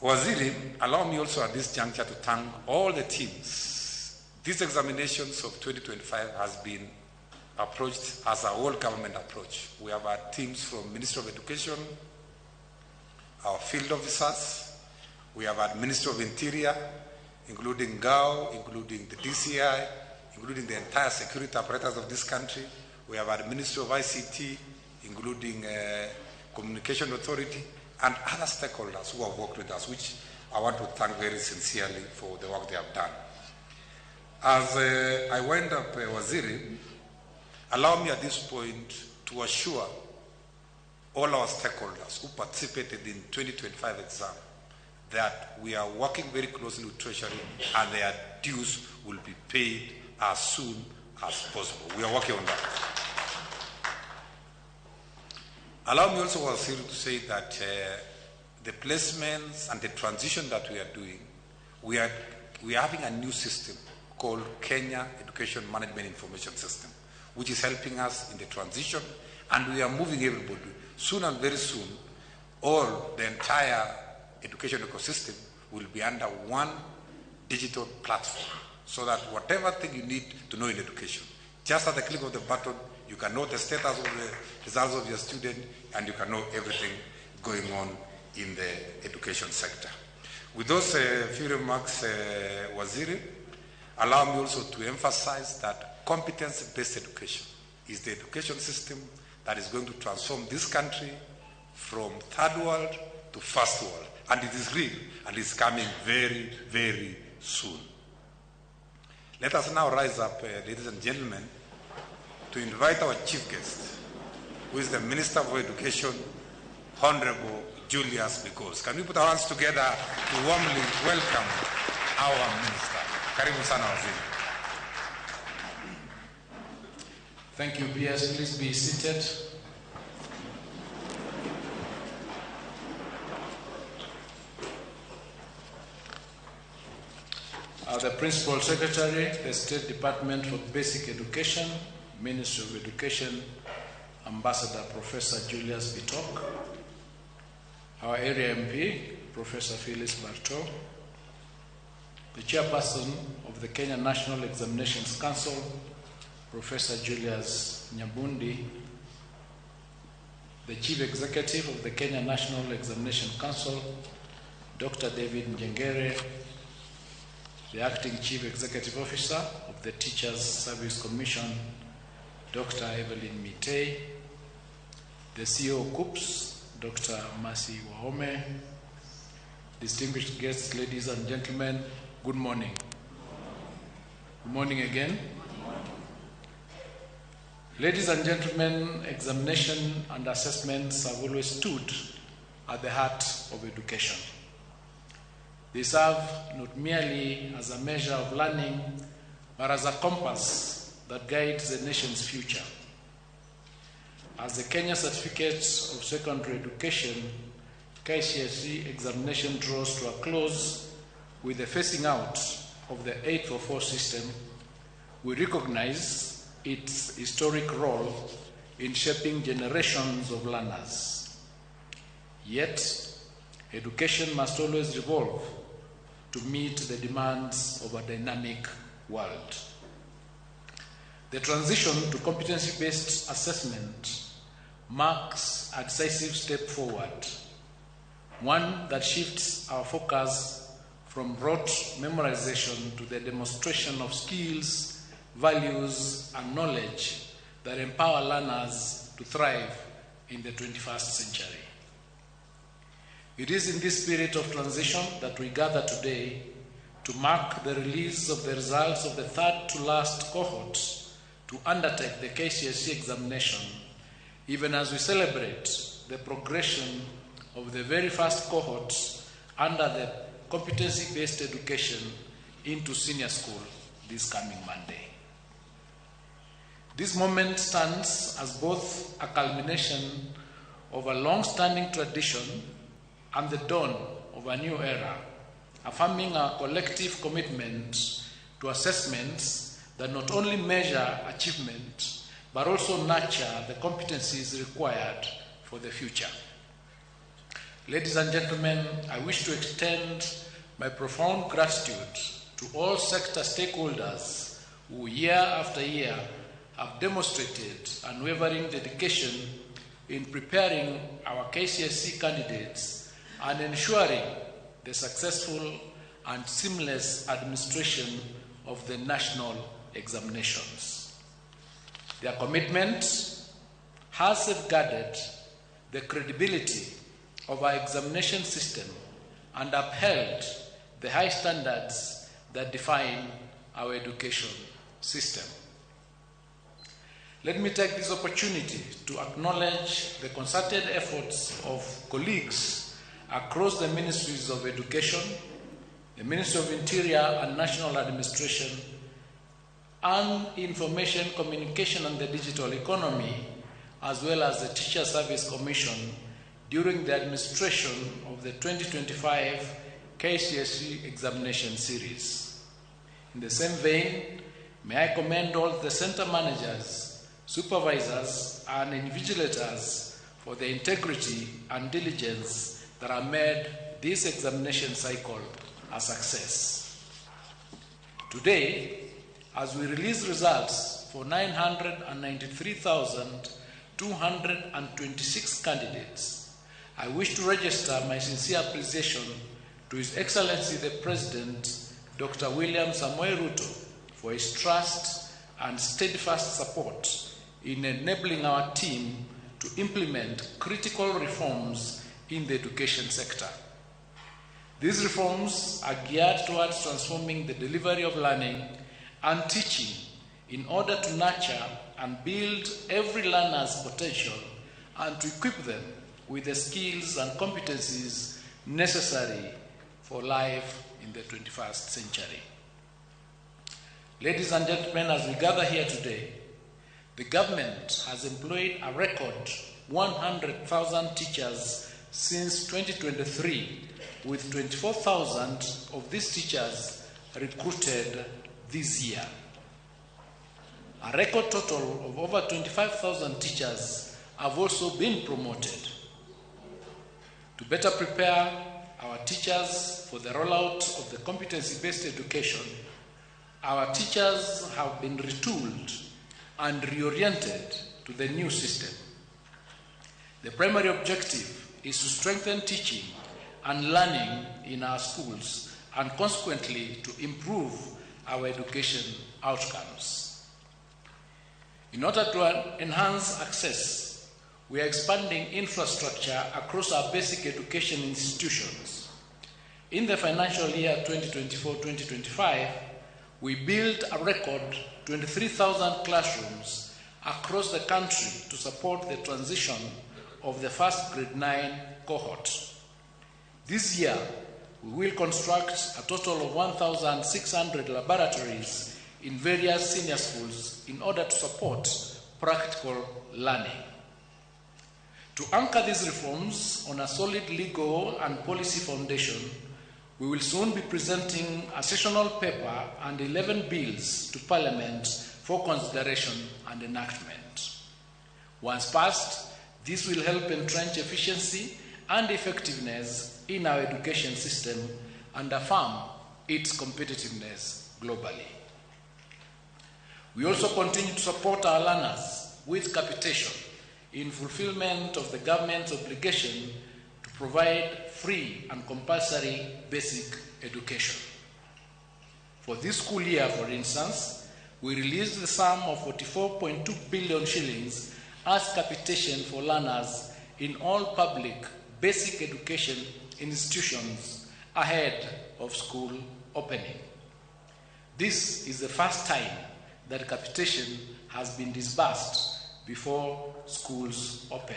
Waziri, allow me also at this juncture to thank all the teams. These examinations of 2025 has been approached as a whole government approach. We have our teams from Ministry of Education, our field officers, we have our Ministry of Interior, including GAO, including the DCI, including the entire security apparatus of this country. We have our Ministry of ICT, including Communication Authority, and other stakeholders who have worked with us, which I want to thank very sincerely for the work they have done. As I wind up, Waziri, allow me at this point to assure all our stakeholders who participated in 2025 exam that we are working very closely with Treasury and their dues will be paid as soon as possible. We are working on that. Allow me also, Waziri, to say that the placements and the transition that we are doing, we are having a new system called Kenya Education Management Information System, which is helping us in the transition, and we are moving everybody. Soon and very soon, all the entire education ecosystem will be under one digital platform, so that whatever thing you need to know in education, just at the click of the button, you can know the status of the results of your student, and you can know everything going on in the education sector. With those few remarks, Waziri, allow me also to emphasize that competence-based education is the education system that is going to transform this country from third world to first world. And it is real, and it's coming very, very soon. Let us now rise up, ladies and gentlemen, to invite our chief guest, who is the Minister for Education, Honorable Julius Migos. Can we put our hands together to warmly welcome our minister? Karibu sana, Waziri. Thank you, PS. Please be seated. The Principal Secretary, the State Department for Basic Education, Ministry of Education, Ambassador Professor Julius Bitok, our area MP, Professor Phyllis Barto, the Chairperson of the Kenya National Examinations Council, Professor Julius Nyabundi, the Chief Executive of the Kenya National Examination Council, Dr. David Njengere, the Acting Chief Executive Officer of the Teachers Service Commission, Dr. Evelyn Mitei, the CEO KUPS, Dr. Mercy Wahome, distinguished guests, ladies and gentlemen, good morning. Good morning again. Ladies and gentlemen, examination and assessments have always stood at the heart of education. They serve not merely as a measure of learning, but as a compass that guides the nation's future. As the Kenya Certificate of Secondary Education, KCSE examination draws to a close with the phasing out of the 844 system, we recognize its historic role in shaping generations of learners. Yet, education must always evolve to meet the demands of a dynamic world. The transition to competency-based assessment marks a decisive step forward, one that shifts our focus from rote memorization to the demonstration of skills, values, and knowledge that empower learners to thrive in the 21st century. It is in this spirit of transition that we gather today to mark the release of the results of the third to last cohort to undertake the KCSE examination, even as we celebrate the progression of the very first cohort under the competency-based education into senior school this coming Monday. This moment stands as both a culmination of a long-standing tradition and the dawn of a new era, affirming our collective commitment to assessments that not only measure achievement, but also nurture the competencies required for the future. Ladies and gentlemen, I wish to extend my profound gratitude to all sector stakeholders who year after year have demonstrated unwavering dedication in preparing our KCSE candidates and ensuring the successful and seamless administration of the national examinations. Their commitment has safeguarded the credibility of our examination system and upheld the high standards that define our education system. Let me take this opportunity to acknowledge the concerted efforts of colleagues across the Ministries of Education, the Ministry of Interior and National Administration, and Information, Communication and the Digital Economy, as well as the Teacher Service Commission during the administration of the 2025 KCSE examination series. In the same vein, may I commend all the center managers, supervisors, and invigilators for their integrity and diligence that have made this examination cycle a success. Today, as we release results for 993,226 candidates, I wish to register my sincere appreciation to His Excellency the President, Dr. William Samoei Ruto, for his trust and steadfast support in enabling our team to implement critical reforms in the education sector. These reforms are geared towards transforming the delivery of learning and teaching in order to nurture and build every learner's potential and to equip them with the skills and competencies necessary for life in the 21st century. Ladies and gentlemen, as we gather here today, the government has employed a record 100,000 teachers since 2023, with 24,000 of these teachers recruited this year. A record total of over 25,000 teachers have also been promoted. To better prepare our teachers for the rollout of the competency-based education, our teachers have been retooled and reoriented to the new system. The primary objective is to strengthen teaching and learning in our schools and consequently to improve our education outcomes. In order to enhance access, we are expanding infrastructure across our basic education institutions. In the financial year 2024-2025, we built a record 23,000 classrooms across the country to support the transition of the first grade 9 cohort. This year, we will construct a total of 1,600 laboratories in various senior schools in order to support practical learning. To anchor these reforms on a solid legal and policy foundation, we will soon be presenting a sessional paper and 11 bills to Parliament for consideration and enactment. Once passed, this will help entrench efficiency and effectiveness in our education system and affirm its competitiveness globally. We also continue to support our learners with capitation in fulfillment of the government's obligation to provide free and compulsory basic education. For this school year, for instance, we released the sum of 44.2 billion shillings as capitation for learners in all public basic education institutions ahead of school opening. This is the first time that capitation has been disbursed before schools open.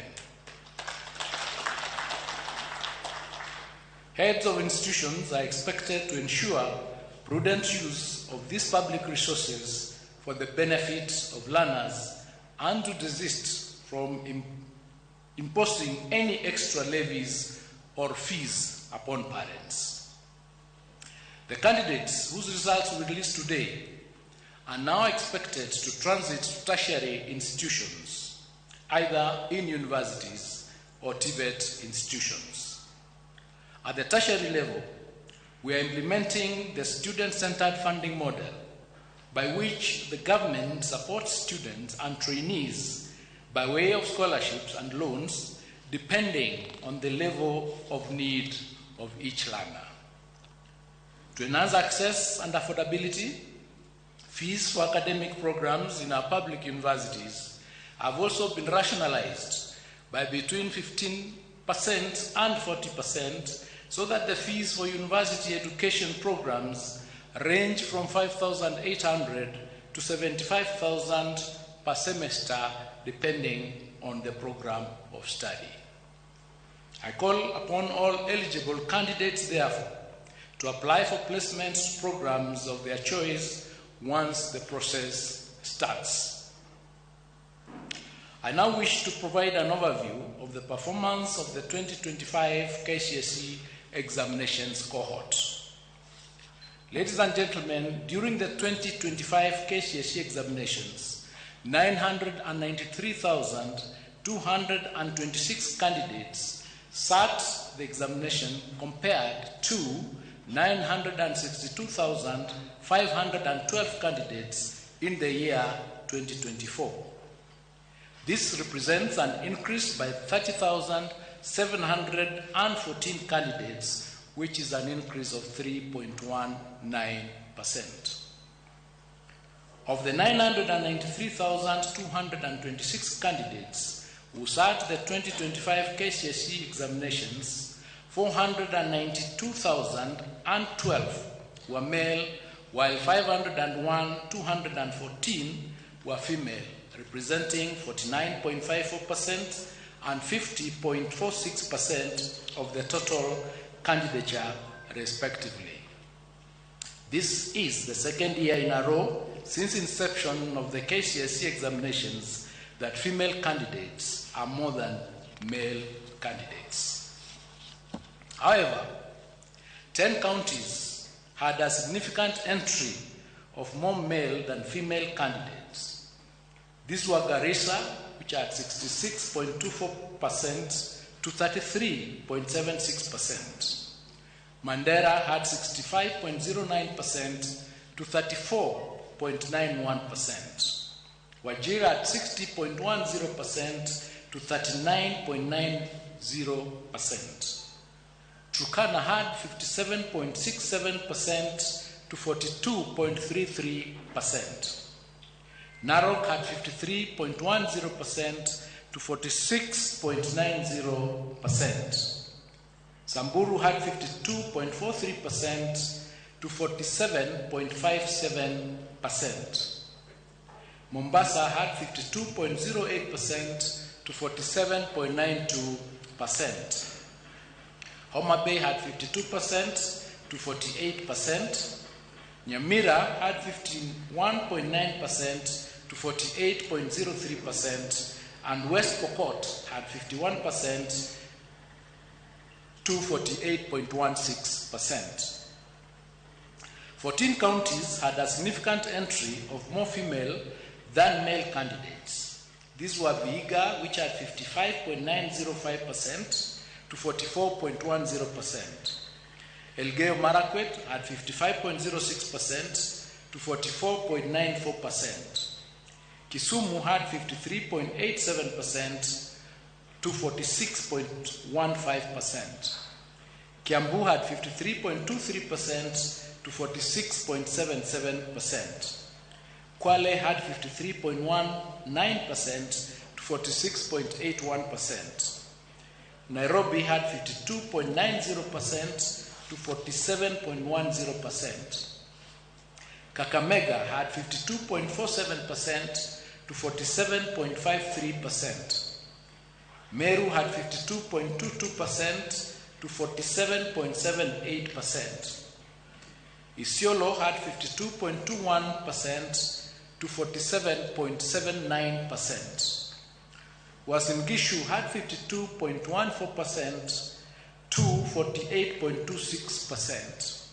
Heads of institutions are expected to ensure prudent use of these public resources for the benefit of learners and to desist from imposing any extra levies or fees upon parents. The candidates whose results we release today are now expected to transit to tertiary institutions, either in universities or TVET institutions. At the tertiary level, we are implementing the student-centered funding model by which the government supports students and trainees by way of scholarships and loans depending on the level of need of each learner. To enhance access and affordability, fees for academic programs in our public universities have also been rationalized by between 15% and 40% so that the fees for university education programs range from 5,800 to 75,000 per semester, depending on the program of study. I call upon all eligible candidates, therefore, to apply for placement programs of their choice once the process starts. I now wish to provide an overview of the performance of the 2025 KCSE examinations cohort. Ladies and gentlemen, during the 2025 KCSE examinations, 993,226 candidates sat the examination compared to 962,512 candidates in the year 2024. This represents an increase by 30,714 candidates, which is an increase of 3.19%. Of the 993,226 candidates who sat the 2025 KCSE examinations, 492,012 were male, while 501,214 were female, representing 49.54% and 50.46% of the total candidature, respectively. This is the second year in a row since inception of the KCSE examinations that female candidates are more than male candidates. However, 10 counties had a significant entry of more male than female candidates. These were Garissa, which had 66.24% to 33.76%. Mandera had 65.09% to 34.91%. Wajir had 60.10% to 39.90%. Turkana had 57.67% to 42.33%. Narok had 53.10% to 46.90%. Samburu had 52.43% to 47.57%. Mombasa had 52.08% to 47.92%. Homa Bay had 52% to 48%. Nyamira had 51.9% to 48.03%, and West Pokot had 51% to 48.16%. 14 counties had a significant entry of more female than male candidates. These were Vihiga, which had 55.905% to 44.10%. Elgeyo Marakwet had 55.06% to 44.94%. Kisumu had 53.87% to 46.15%. Kiambu had 53.23% to 46.77%. Kwale had 53.19% to 46.81%. Nairobi had 52.90% to 47.10%. Kakamega had 52.47% to 47.53%. Meru had 52.22% to 47.78%. Isiolo had 52.21% to 47.79%. Uasin Gishu had 52.14% to 48.26%.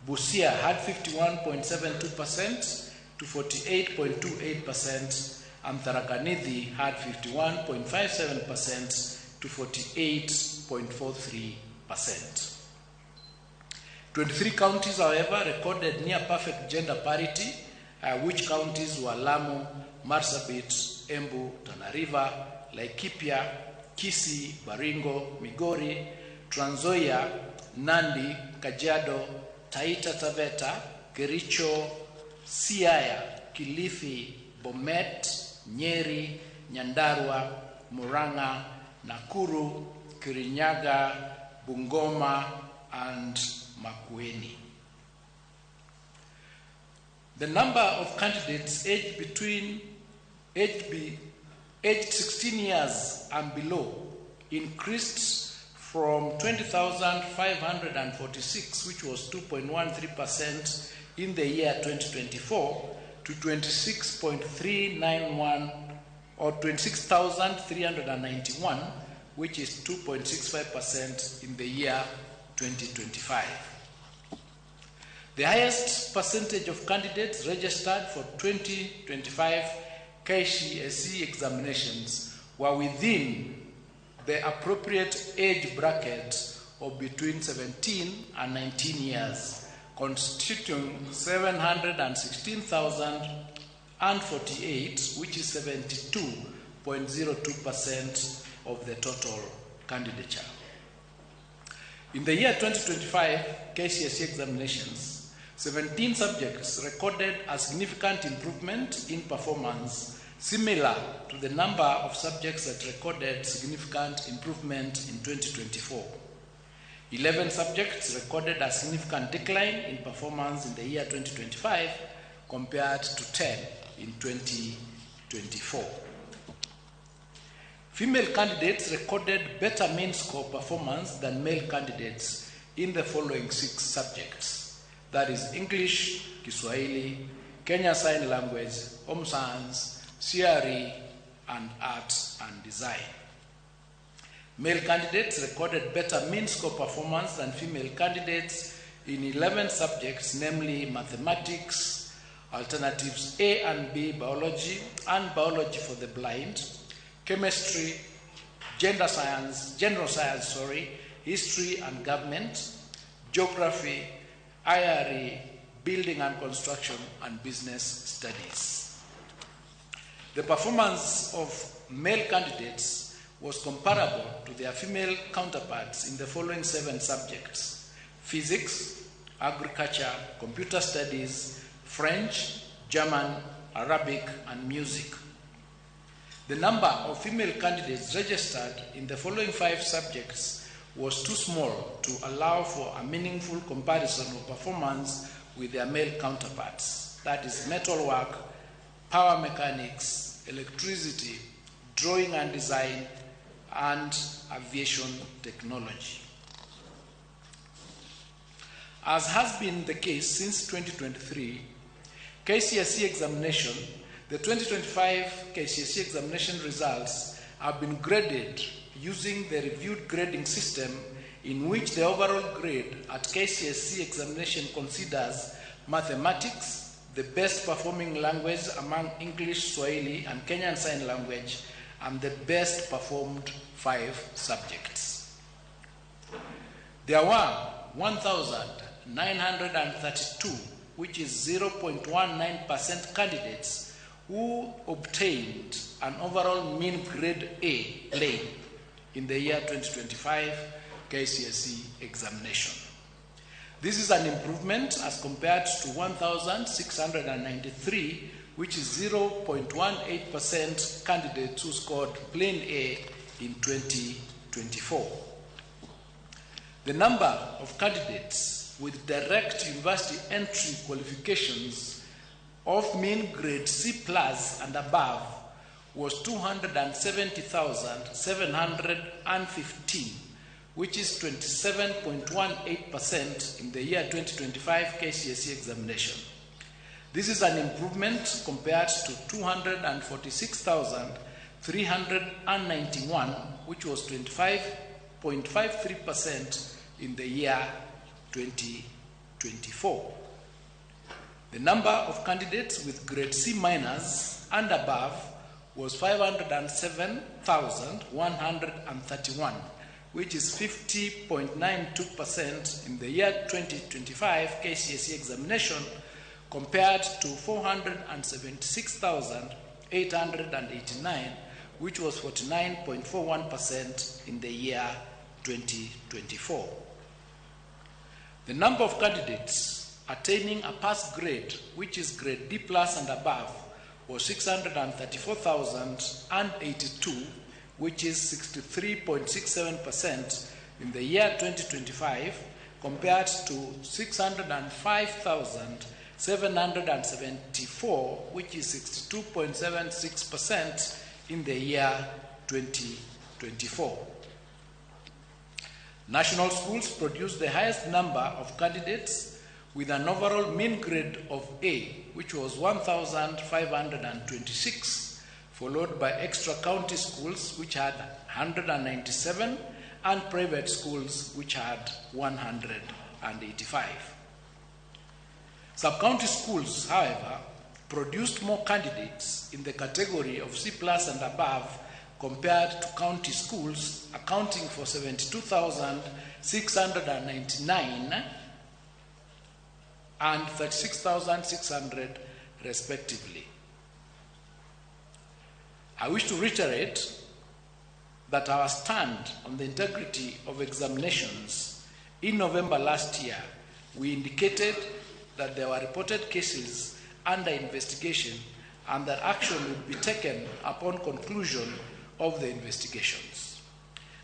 Busia had 51.72% to 48.28%, and Tharaka Nithi had 51.57% to 48.43%. 23 counties, however, recorded near perfect gender parity, which counties were Lamu, Marsabit, Embu, Tana River, Laikipia, Kisii, Baringo, Migori, Trans Nzoia, Nandi, Kajiado, Taita Taveta, Kericho, Siaya, Kilifi, Bomet, Nyeri, Nyandarua, Murang'a, Nakuru, Kirinyaga, Bungoma, and Makueni. The number of candidates aged between aged 16 years and below increased from 20,546, which was 2.13% in the year 2024, to 26.391 or 26,391, which is 2.65% in the year 2025. The highest percentage of candidates registered for 2025 KCSE examinations were within the appropriate age bracket of between 17 and 19 years, constituting 716,048, which is 72.02% of the total candidature. In the year 2025 KCSE examinations, 17 subjects recorded a significant improvement in performance, similar to the number of subjects that recorded significant improvement in 2024. 11 subjects recorded a significant decline in performance in the year 2025 compared to 10 in 2024. Female candidates recorded better mean score performance than male candidates in the following 6 subjects. That is English, Kiswahili, Kenya Sign Language, Home Science, CRE, and Art and Design. Male candidates recorded better mean score performance than female candidates in 11 subjects, namely mathematics, alternatives A and B, biology, and biology for the blind, chemistry, general science, history and government, geography, IRE, building and construction, and business studies. The performance of male candidates was comparable to their female counterparts in the following 7 subjects: physics, agriculture, computer studies, French, German, Arabic, and music. The number of female candidates registered in the following 5 subjects was too small to allow for a meaningful comparison of performance with their male counterparts. That is metalwork, power mechanics, electricity, drawing and design, and aviation technology. As has been the case since 2023, KCSE examination, the 2025 KCSE examination results have been graded using the reviewed grading system, in which the overall grade at KCSE examination considers mathematics, the best performing language among English, Swahili, and Kenyan Sign Language, and the best performed 5 subjects. There were 1,932, which is 0.19% candidates who obtained an overall mean grade A lane in the year 2025 KCSE examination. This is an improvement as compared to 1,693, which is 0.18% candidates who scored plain A in 2024. The number of candidates with direct university entry qualifications of mean grade C plus and above was 270,715, which is 27.18% in the year 2025 KCSE examination. This is an improvement compared to 246,391, which was 25.53% in the year 2024. The number of candidates with grade C minus and above was 507,131, which is 50.92% in the year 2025 KCSE examination, compared to 476,889, which was 49.41% in the year 2024. The number of candidates attaining a pass grade, which is grade D plus and above, was 634,082, which is 63.67% in the year 2025, compared to 605,774, which is 62.76% in the year 2024. National schools produced the highest number of candidates with an overall mean grade of A, which was 1,526, followed by extra county schools, which had 197, and private schools, which had 185. Sub-county schools, however, produced more candidates in the category of C plus and above compared to county schools, accounting for 72,699 and 36,600 respectively. I wish to reiterate that our stand on the integrity of examinations in November last year, we indicated that there were reported cases under investigation and that action would be taken upon conclusion of the investigations.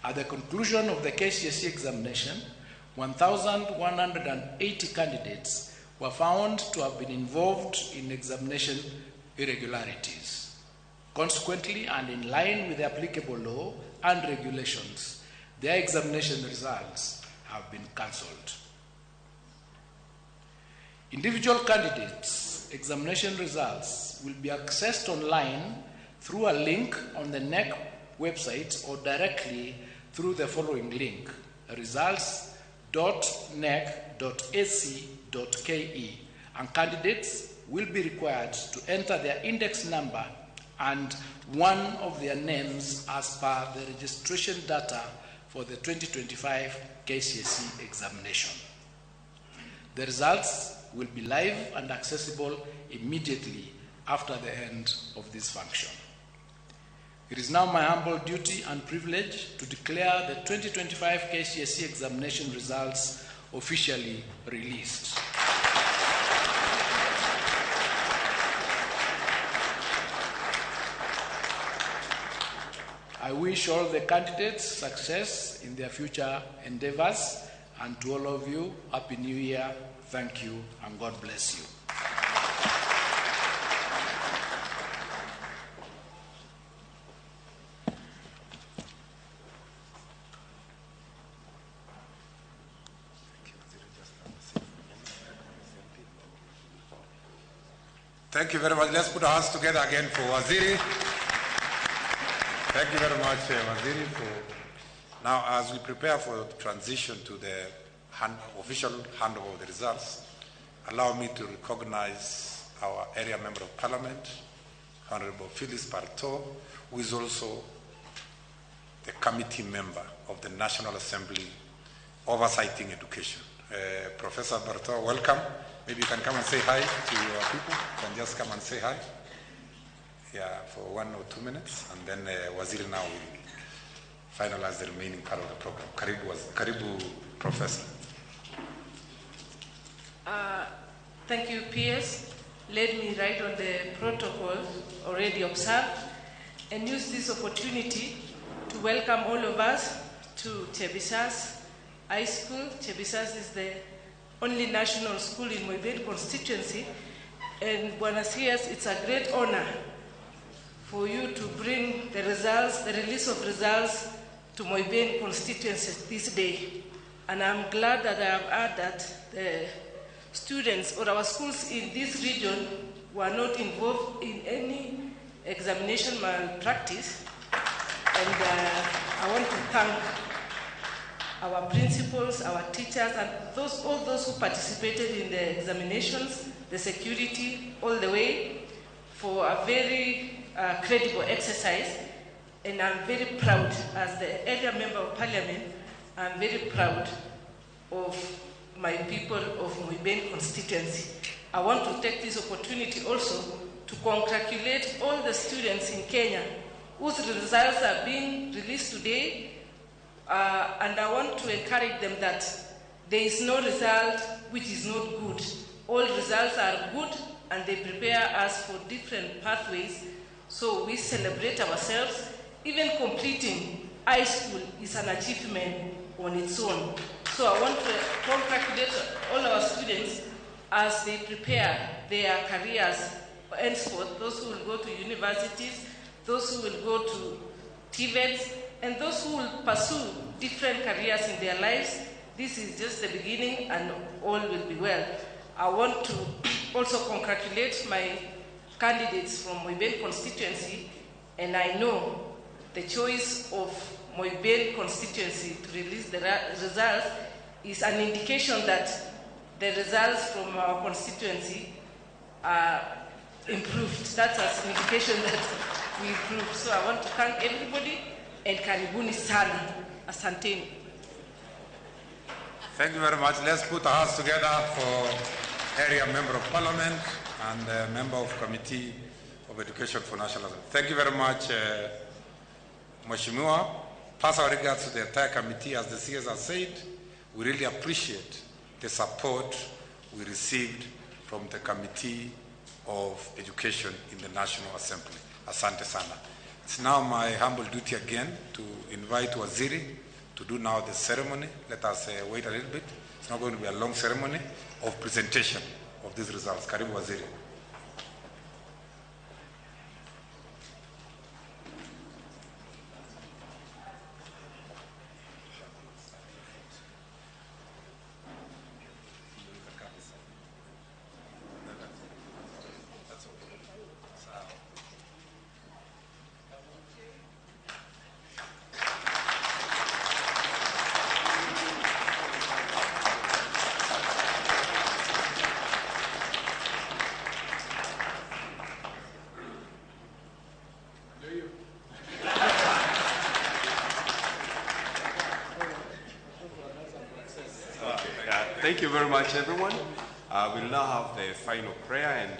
At the conclusion of the KCSE examination, 1,180 candidates were found to have been involved in examination irregularities. Consequently, and in line with the applicable law and regulations, their examination results have been cancelled. Individual candidates' examination results will be accessed online through a link on the KNEC website or directly through the following link, results.nec.ac.ke, and candidates will be required to enter their index number and one of their names as per the registration data for the 2025 KCSE examination. The results will be live and accessible immediately after the end of this function. It is now my humble duty and privilege to declare the 2025 KCSE examination results officially released. I wish all the candidates success in their future endeavors, and to all of you, Happy New Year. Thank you, and God bless you. Thank you very much. Let's put our hands together again for Waziri. Thank you very much, Waziri. For now, as we prepare for the transition to the official handover of the results, allow me to recognize our area member of parliament, Honorable Phyllis Barto, who is also the committee member of the National Assembly Oversighting Education. Professor Barto, welcome. Maybe you can come and say hi to your people. You can just come and say hi. Yeah, for 1 or 2 minutes, and then Waziri now will finalize the remaining part of the program. Karibu, Karibu, Professor. Thank you, PS. Let me write on the protocol already observed and use this opportunity to welcome all of us to Chebisaas High School. Chebisaas is the only national school in Moiben constituency. And Bwana CS, it's a great honor for you to bring the results, the release of results to Moiben constituency this day. And I'm glad that I have heard that the students or our schools in this region were not involved in any examination malpractice. And I want to thank our principals, our teachers, and all those who participated in the examinations, the security, all the way, for a very credible exercise. And I'm very proud, as the area member of parliament, I'm very proud of my people of Moiben constituency. I want to take this opportunity also to congratulate all the students in Kenya whose results are being released today, and I want to encourage them that there is no result which is not good. All results are good, and they prepare us for different pathways. So we celebrate ourselves. Even completing high school is an achievement on its own. So I want to congratulate all our students as they prepare their careers henceforth, those who will go to universities, those who will go to TVETs, and those who will pursue different careers in their lives. This is just the beginning, and all will be well. I want to also congratulate my candidates from Moiben constituency, and I know the choice of Moiben constituency to release the results is an indication that the results from our constituency are improved. That's an indication that we improved. So I want to thank everybody, and karibuni sana. Asanteni. Thank you very much. Let's put our hands together for area member of parliament and member of committee of education for national assembly. Thank you very much, Mheshimiwa. Pass our regards to the entire committee. As the CS has said, we really appreciate the support we received from the Committee of Education in the National Assembly. Asante sana. It's now my humble duty again to invite Waziri to do now the ceremony. Let us wait a little bit. It's not going to be a long ceremony of presentation of these results. Karibu Waziri. Thank you very much, everyone. We'll now have the final prayer and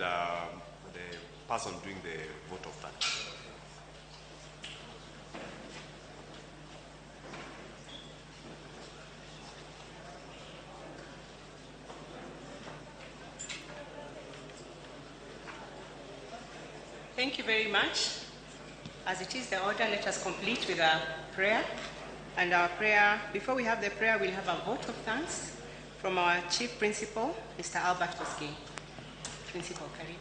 the person doing the vote of thanks. Thank you very much. As it is the order, let us complete with a prayer. And our prayer, before we have the prayer, we'll have a vote of thanks from our Chief Principal, Mr. Albert Kosgei. Principal, karibu.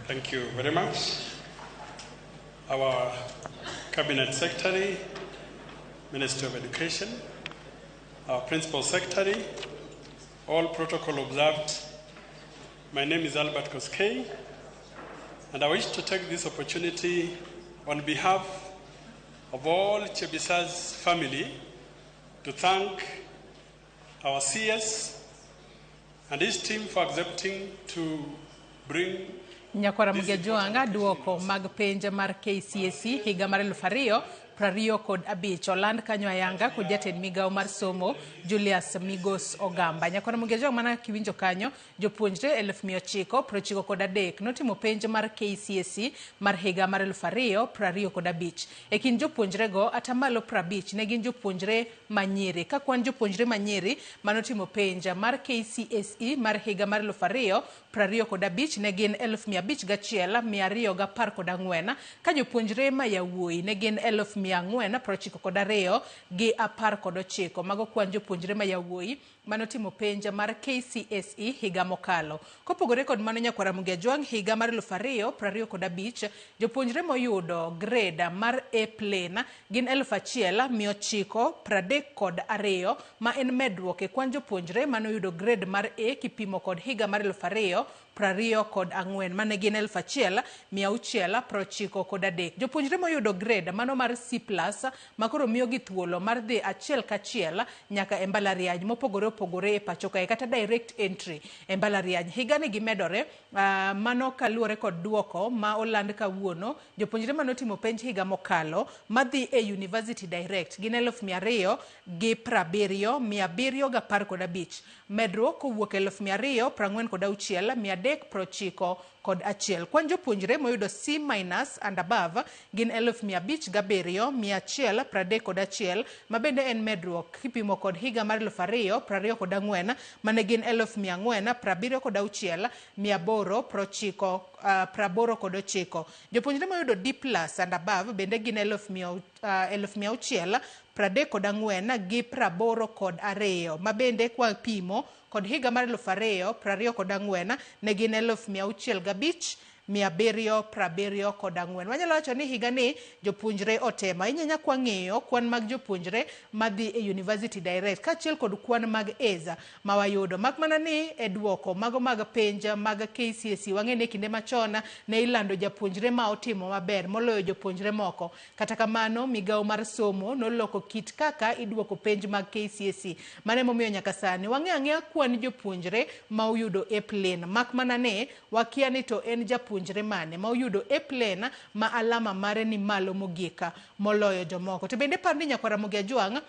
Thank you very much. Our Cabinet Secretary, Minister of Education, our Principal Secretary, all protocol observed. My name is Albert Kosgei, and I wish to take this opportunity on behalf of all Chebisa's family to thank our CS and his team for accepting to bring Nyakwara Mugejuanga duoko mag penj mar KCSE higa mar 2025 oland kanyo ayanga kod jatend migawo mar somo Julius Migos Ogamba. Nyakwara Mugejuanga mana kiwinjo kanyo jopuonjre 993 notimo penj mar KCSE mar higa mar 2025. E kind jopuonjrego atamalo 50 ne gin jopuonjre manyiri. Ka kwan jopuonjre manyiri manotimo penj mar KCSE mar higa mar 2025 ne gin 5,214 ka jopuonjre ma yawuoyi ne gin 492 gi 19. Mago kwan jopuonjre ma yawuoyi manotimo penj mar KCSE higa mokalo. Kopogore kod mano, nyakwar Ramogi Ajwang', higa mar 2025 jopuonjre moyudo grade mar A plain gin 1932, ma en medruok e kwan jopuonjre manoyudo grade mar A kipimo kod higa mar 2024 mane gin 1693. Jopuonjre moyudo grade mano mar C+ makoro miyogi thuolo mar dhi achiel kachiel nyaka e mbalariany mopogore opogore e pacho kae, kata direct entry e mbalariany, higani gimedore. Mano kaluwore kod duoko ma oland kawuono. Jopuonjre manotimo penj higa mokalo madhi e university direct gin 270,715, medruok kowuok 246,391. Kwan jopuonjre moyudo C minus and above gin 507,131, ma bende en medruok kipimo kod higa mar 2024 mane gin 476,889. Jopuonjre moyudo D plus and above bende gin 634,082, ma bende kwa pimo kod higa mar 2024 ne gin 605,774. Wanyalo wacho ni higani jopuonjre otemo ahinya kwa ng'iyo kwan mag jopuonjre madhi e university direct kaachiel kod kwan mag ESA ma wayudo. Mak mana ni e duoko mago mag penj mag KCSE, wang'e ni kinde machon ne ilando japuonjre ma otimo maber moloyo jopuonjre moko. Kata kamano, migawo mar somo noloko kit kaka iduoko penj mag KCSE. Mano emomiyo nyaka sani wang'e ang'eya kwan jopuonjre ma oyudo A plain, mak mana ni wakia ni to en japuonjre mane ma oyudo A plain ma alama mare ni malo mogik moloyo jomoko. To bende par ni, nyakwar Ramogi Ajwang',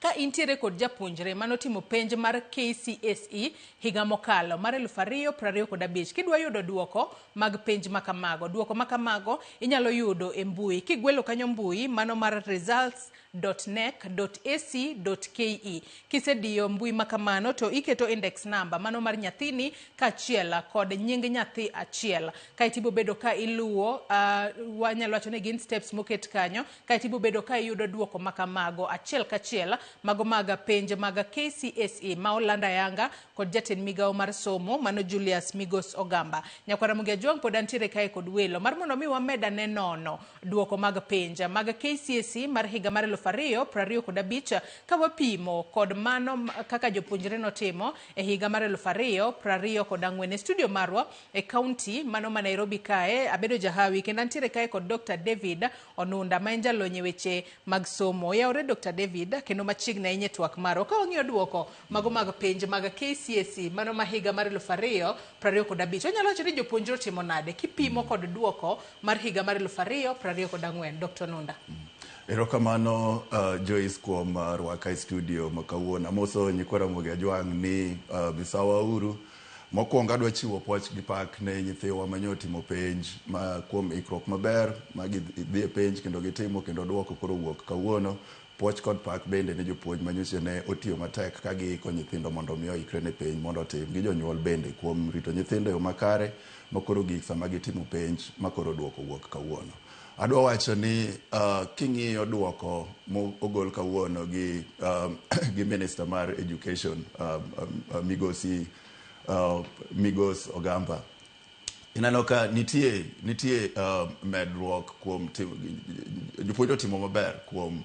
ka intiere kod japuonjre manotimo penj mar KCSE higa mokalo mar 2025, kidwa yudo duoko mag penj makamago, duoko makamago inyalo yudo e mbui kigwelo kanyo mbui mano mar results.knec.ac.ke. Kisediyo mbui makamano to iketo index number mano mar nyathini kaachiel kod nying nyathi achiel, kaeto ibobedo ka iluwo, wanyalo wacho ni gin steps moket kanyo, kaeto ibobedo ka iyudo duoko makamago achiel kachiel mago mag penj mag KCSE ma oland ayanga kod jatend migawo mar somo mano Julius Migos Ogamba. Nyakwar Ramogi Ajwang', pod antiere kae kod welo mar mondo mi wamed ane nono duoko mag penj mag KCSE mar higa mar 2025 ka wapimo kod mano kaka jopuonjre notimo e higa mar 2024. E studio marwa e kaunti mano ma Nairobi kae, abedo jahawi kendo antiere kae kod Dr. David Onunda, ma en jalony e weche mag somo. Yaore, Dr. David, kendo machiegni ahinya e twak marwa. Ka wang'iyo duoko mago mag penj mag KCSE mano ma higa mar 2025, wanyalo wacho ni jopuonjre otimo nade kipimo kod duoko mar higa mar 2024, Dr. Onunda? Erokamano, Joyce, kuom rwaka e studio ma kawuono. Amoso nyikwa Ramogi Ajwang' ni misawa uru. Mokwongo adwa chiwo puoch gi pak ne nyithiwa manyo timo penj ma kuom ikruok maber ma gidhi e penj kendo gitimo kendo duoko koro wuok kawuono. Puoch kod pak bende ne jopuonj manyocha ne otiyo matek ka giiko nyithindo mondo mi oikre ne penj mondo otim, gi jonyuol bende kuom rito nyithindo e yo makare ma koro gik sama gitimo penj ma koro duoko wuok kawuono. Adwa wacho ni king'iyo duoko mogol kawuono gi minister mar education, migosi Migos Ogamba, ineno ka nitie medruok kuom jopuonj otimo maber kuom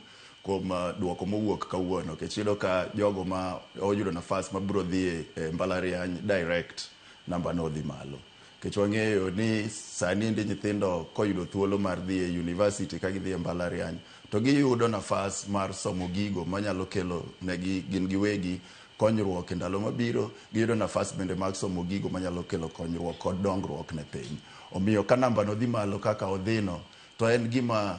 duoko mowuok kawuono, nikech iyudo ka jogo ma oyudo nafas mabiro dhi e mbalariany direct, namba no odhi malo, nikech wang'eyo ni sani endi nyithindo koyudo thuolo mar dhi e university, ka gidhi e mbalariany to giyudo nafas mar somo gigo manyalo kelo negi gin giwegi konyruok e ndalo mabiro. Giyudo nafas bende mar somo gigo manyalo kelo konyruok kod dongruok ne piny. Omiyo ka namba no dhi malo kaka odhino, to en gima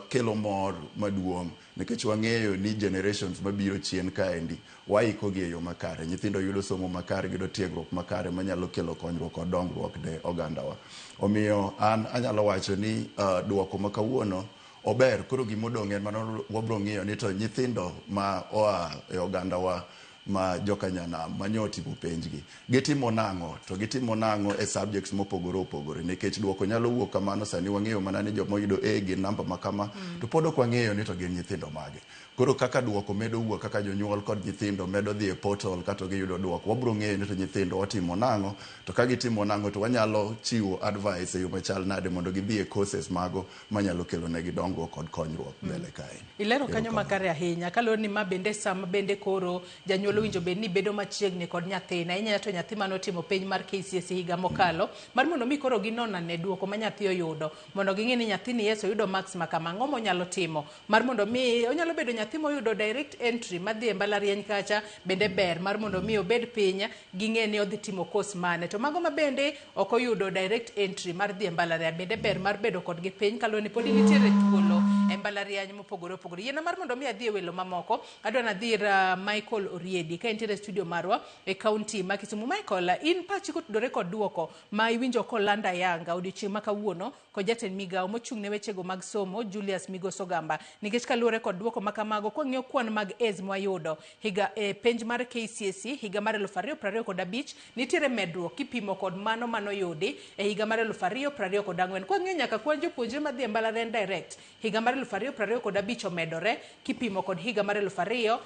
kelo mor maduong', nikech wang'eyo ni generations mabiro chien kaendi waiko gi e yo makare. Nyithindo yudo somo makare, yudo tiegruok makare manyalo kelo konyruok kod dongruok ne ogandawa. Omiyo an anyalo wacho ni duoko ma kawuono ober. Koro gimodong' en mano, wabro ng'iyo ni to nyithindo ma oa e ogandawa ma jokanyanam manyotimo penjgi gitimo nang'o to gitimo nang'o e subjects mopogore opogore nikech duoko nyalo wuok kamano sani wang'eyo mana ni joma oyudo A gin namba ma kama to pod ok wang'eyo ni to gin nyithindo mage. Koro kaka duoko medo wuok kaka jonyuol kod nyithindo medo dhi e portal kato giyudo duoko wabro ng'eyo ni to nyithindo otimo nang'o to ka gitimo nang'o to wanyalo chiwo advice e yo machal nade mondo gidhi e courses mago manyalo kelo negi dongruok kod konyruok mbele kae. Ilero kanyo makare ahinya kaluwore ni ma bende sama bende koro janyuol owinjo bed ni bedo machiegni kod nyathine ahinya to nyathi mane otimo penj mar KCSE higa mokalo mar mondo mi koro ginon ane duoko ma nyathi oyudo mondo ging'e ni nyathini yes oyudo marks ma kama ang'o monyalo timo mar mondo mi onyalo bedo nyathi moyudo direct entry madhi e mbalariany kacha bende ber mar mondo mi obed piny ging'e ni odhi timo course mane to mago ma bende ok oyudo direct entry mar dhi e mbalariany bende ber mar bedo kodgi piny kaluwore ni podi nitiere thuolo e mbalariany mopogore opogore. Yiena mar mondo mi adhi e welo mamoko adwa nadhi ir Michael Oriedi ka entiere e studio marwa e kaunti ma Kisumu. Michael, in pachi kotudore kod duoko ma iwinjo kolanda ayanga odiochieng' ma kawuono kod jatend migawo mochung' ne wechego mag somo Julius Migos Ogamba nikech kaluwore kod duoko ma kamago kwang'iyo kwan mag A's mwayudo higa e penj mar KCSE higa mar 2025 nitiere medruok kipimo kod mano manoyudi e higa mar 2024. Kwang'iyo nyaka kwan jopuonjre madhi e mbalariany direct higa mar 2025 omedore kipimo kod higa mar 2024.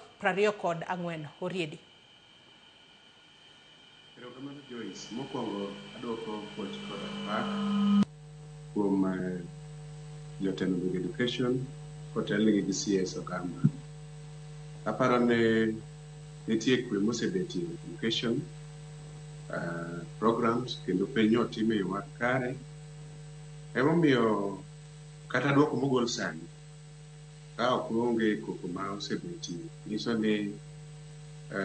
Oriedi. Erokamano Joyce. Mokwongo adwoko puoch koda pak kuom jotelo mag education kotelnegi gi CS Ogamba. Aparo ni nitie kwe mosebetie e education programs kendo penj otim e yo makare. Emomiyo kata duoko mogol sani ka ok onge koko ma osebetie nyiso ni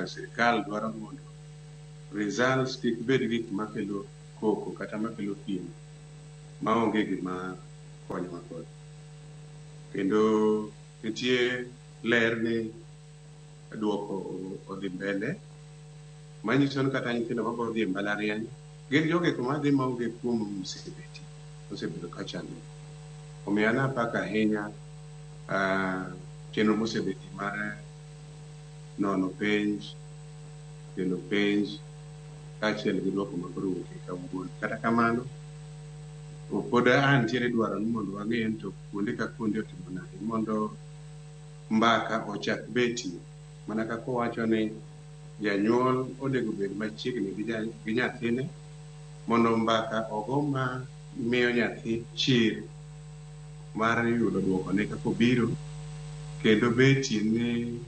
sirikal dwaro mondo results kik bed gik makelo koko kata makelo piem maonge gima konyowa godo. Kendo nitie ler ni duoko odhi mbele manyiso ni kata nyithindo mabiro dhi e mbalariany gin jogo eko madhi maonge kuom mosebetie osebedo ka chando. Omiyo an apako ahinya chenro mosebetie mar nono penj, kelo penj kaachiel gi duoko ma koro owuok kawuono. Kata kamano, pod antiere dwaro ni mondo wang'e ni to kuonde ka kuonde otimo nade mondo mbaka ochak betie. Mana kaka owacho ni janyuol onego bed machiegni gi nyathine mondo mbaka ogo ma miyo nyathi chir mar yudo duokone kaka obiro kendo betie ni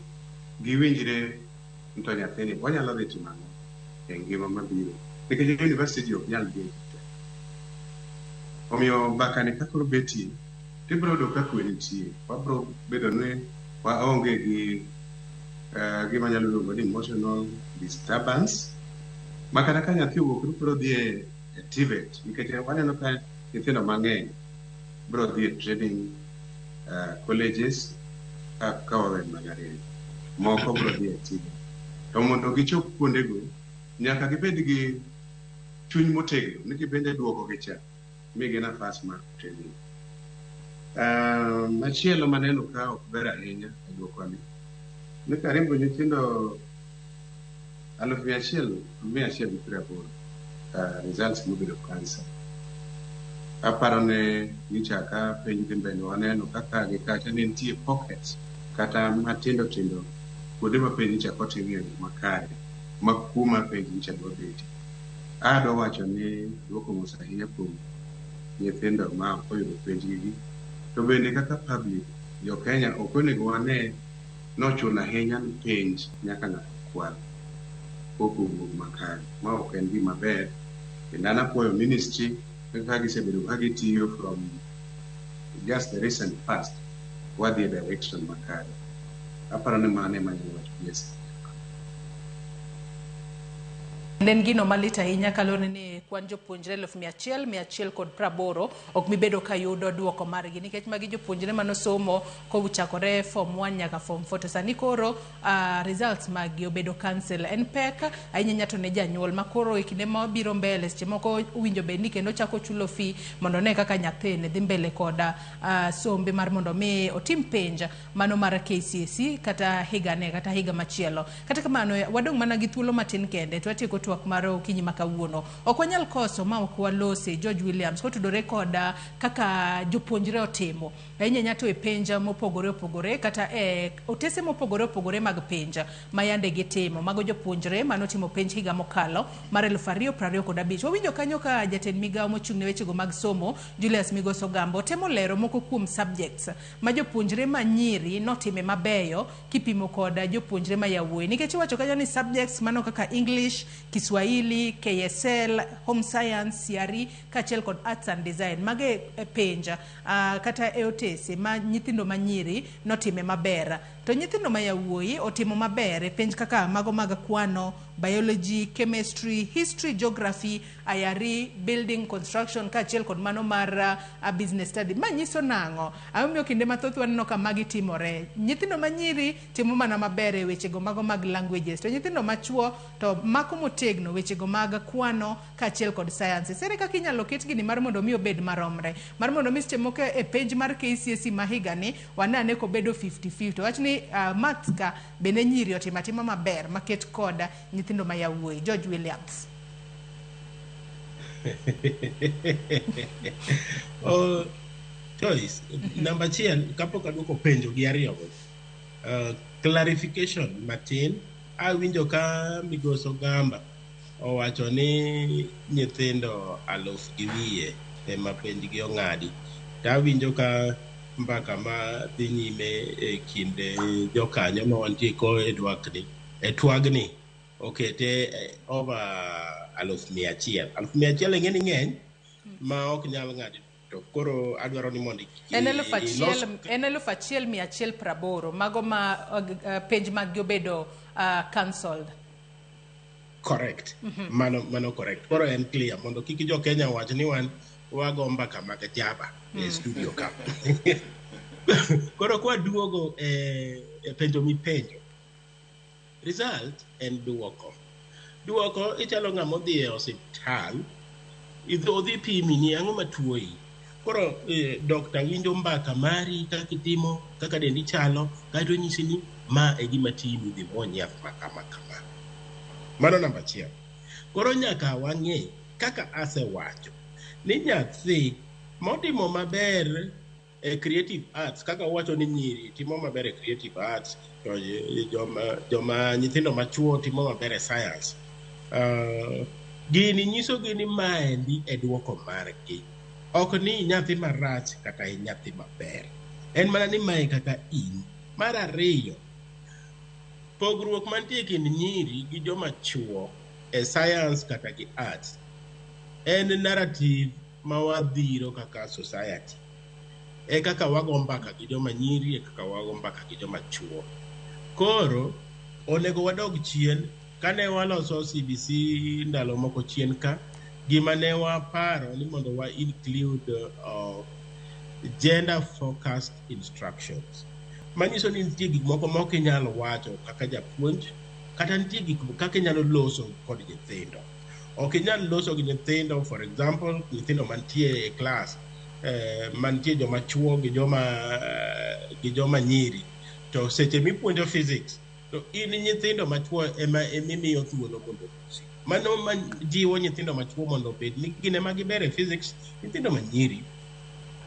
giwinjre ni to nyathini onyalo dhi timo ang'o e ngima mabiro nikech university ok nyal dhi te. Omiyo mbakani ka koro betie tibiro yudo ka kwe nitie. Wabiro bedo ni waonge gi gima nyalo luongo ni emotional disturbance ma kata ka nyathi owuok ni koro dhi e TVET nikech waneno ka nyithindo mang'eny biro dhi e training colleges ka wawe mbalariany moko biro dhi e TVET to mondo gichop kuondego nyaka gibed gi chuny motegno ni gibende duoko gi cha migi nafas mar training. Machielo maneno ka ok ber ahinya e duokoni ni karibu nyithindo 1,180 results mobedo cancel. Aparo ni nyicha ka penj dhi mbele waneno kaka gi kacha ne nitie pockets kata matindo tindo kuonde ma penj nyicha kotimie yo makare ma kuma penj nyicha dwa betie. Adwa wacho ni duoko mos ahinya kuom nyithindo ma ok oyudo penj gi to bende kaka public jo Kenya ok onego wane nochuno ahinya ni penj nyaka ng'ato kwal koka owuog makare. Ma ok en gima ber kendo an apuoyo ministry kaka gisebedo ka gitiyo from just the recent past wadhi e direction makare. Aparo ni mano ema anyalo wacho gi e sani. En gino malit ahinya kaluwore ni kwan jopuonjre 1,180 ok mibedo ka yudo duoko margi nikech magi jopuonjre manosomo kochakore form 1 nyaka form 4 to sani koro results maggi obedo cancel. En pek ahinya to ne janyuol ma koro e kinde mabiro mbele seche moko owinjo bed ni kendo chako chulo fee mondo one kaka nyathine dhi mbele koda sombe mar mondo mi otim penj mano mar KCSE kata higane kata higa machielo. Kata kamano wadong' mana gi thuolo matin kende to watieko twak mar okinyi ma kawuono. Ok wanyal koso ma ok walose George Williams kotudore koda kaka jopuonjre otimo ahinya ahinya to e penj mopogore opogore kata e otese mopogore opogore mag penj ma yande gitimo. Mago jopuonjre manotimo penj higa mokalo mar 2025. Wawinjo kanyo ka jatend migawo mochung' ne wechego mag somo Julius Migos Ogamba temo lero moko kuom subjects ma jopuonjre ma nyiri notime mabeyo kipimo koda jopuonjre ma yawuoyi nikech iwacho kanyo ni subjects mano kaka English, Kiswahili, KSL, Home Science, CRE kaachiel kod Arts and Design. Mage e penj kata e otese ma nyithindo ma nyiri notime maber. To nyithindo ma yawuoyi otimo maber e penj kaka mago mag kwano, biology, chemistry, history, geography, IRE, building construction kaachiel kod mano mar business study. Ma nyiso nang'o? Ang'o momiyo kinde mathoth waneno ka magi timore? Nyithindo ma nyiri timo mana maber e wechego mago mag languages to nyithindo machuo to mako motegno wechego mag kwano kaachiel kod sciences. Ere kaka inyalo ket gini mar mondo mi obed maromre? Mar mondo mi seche moko e penj mar KCSE ma higani wane ane kobedo 50-50. Wach ni maths ka bende nyiri otimo atima maber maket kod nyithindo ma yawuoyi. George Williams. Oh, Joyce, namba achiel kapok aduoko penjo gi ariyogo, clarification matin, awinjo ka Migosi Ogamba owacho ni nyithindo 1,200 ema penjgi ong'adi. To awinjo ka mbaka ma dhi nyime e kind jokanyo ma wantie ko e dwakni, e twagni okete over 100,000. 100,000 ing'e ni ng'eny ma ok nyal ng'adi. To koro adwaro ni mondo En 1,000 en 1,180 mago ma penj maggi obedo cancelled. Correct. Mano correct. Koro en clear mondo kik jo Kenya wach ni wan wago mbaka mag jaba e studio ka. Koro kwaduogo e penjo mipenjo. Result en duoko. Duoko ichalo ng'ama odhi e osiptal, odhi pimi ni ang'o matuoyi. Koro dokta winjo mbaka mari kaka itimo, kaka dendi chalo, kaeto onyisi ni ma e gima timi, dhi muony yath ma kama kama. Mano namba achiel. Koro nyaka wang'e kaka asewacho ni nyathi motimo maber e creative arts kaka wawacho ni nyiri timo maber e creative arts to joma nyithindo machuo timo maber e science. Gini nyisogi ni maendi e duoko margi. Ok ni nyathi marach kata in nyathi maber. En mana ni mae kaka in. Mar ariyo, pogruok mantie e kind nyiri gi joma chuo e science kata gi arts en narrative ma wadhiro kaka society. E kaka wago mbaka gi joma nyiri, e kaka wago mbaka gi joma chuo. Koro, onego wadog chien, kane waloso CBC ndalo moko chien ka, gima ne waparo ni mondo wa include gender focused instructions. Manyiso ni nitie gik moko ma ok inyal wacho kaka japuonj, kata nitie gik kaka inyalo loso kod nyithindo. Ok inyal loso gi nyithindo, for example, nyithindo mantie e class, mantie joma chuo gi joma nyiri. To seche mipuonjo physics, to in nyithindo machuo ema emimiyo thuolo mondo olosi. Mano ma jiwo nyithindo machuo mondo obed ni gin ema giber e physics, nyithindo manyiri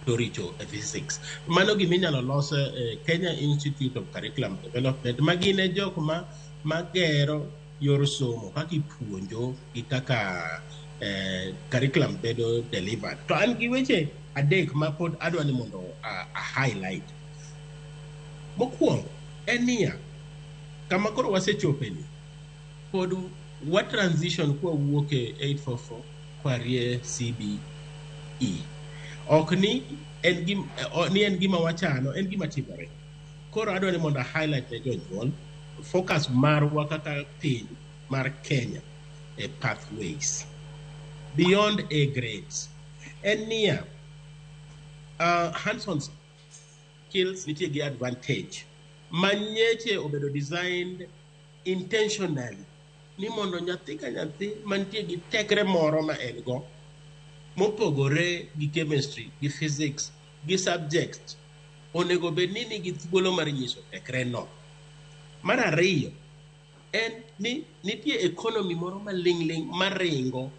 to richo e physics. Mano gima inyalo los e Kenya Institute of Curriculum Development ma gin e jok ma magero yor somo kaka ipuonjo gi kaka curriculum bedo delivered. To an gi weche adek ma pod adwa ni mondo a highlight. Mokwongo en niya, kama koro wasechope ni, pod wa transition kwawuok e 844 kwarie CBE. Ok ni en ni en gima wachano, en gima timore. Koro adwa ni mondo a highlight ne jonyuol, focus marwa kaka piny mar Kenya pathways beyond A grades. En niya, hands-on skills nitie gi advantage manyeche obedo designed intentionally ni mondo nyathi ka nyathi mantie gi tekre moro ma en go mopogore gi chemistry gi physics gi subjects onego bed ni nigi thuolo mar nyiso tekre no. Mar ariyo en ni nitie economy moro maling'ling' maringo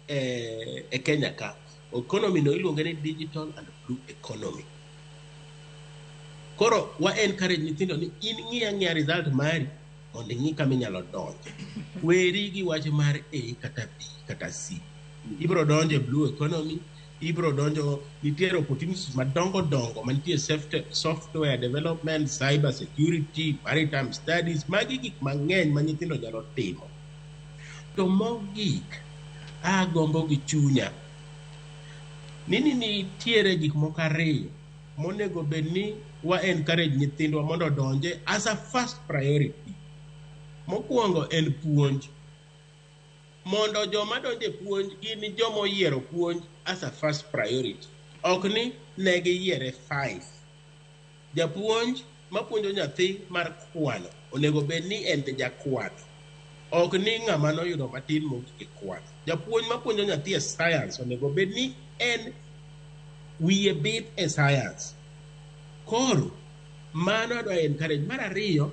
e Kenya ka. Economy no iluonge ni digital and blue economy. Koro wa encourage nyithindo ni in ng'i ang'iya result mari mondo ing'i kama inyalo donje. Weri gi wach mar A kata B kata C. Ibiro donjo e blue economy, ibiro donjo nitiere opportunities madongo dongo mantie software development, cyber security, maritime studies, magi gik mang'eny ma nyithindo nyalo timo. To mogik, agombo gi chunya ni nitiere gik moko ariyo monego bed ni wa encourage nyithindwa mondo odonje as a first priority. Mokwongo en puonj. Mondo joma donjo e puonj gin joma oyiero puonj as a first priority. Ok ni ne giyiere 5. Japuonj mapuonjo nyathi mar kwano onego bed ni en jakwano. Ok ni ng'ama noyudo matin mogik e kwano. Japuonj mapuonjo nyathi e science onego bed ni en wiye bith e science. Koro, mano adwa encourage. Mar ariyo,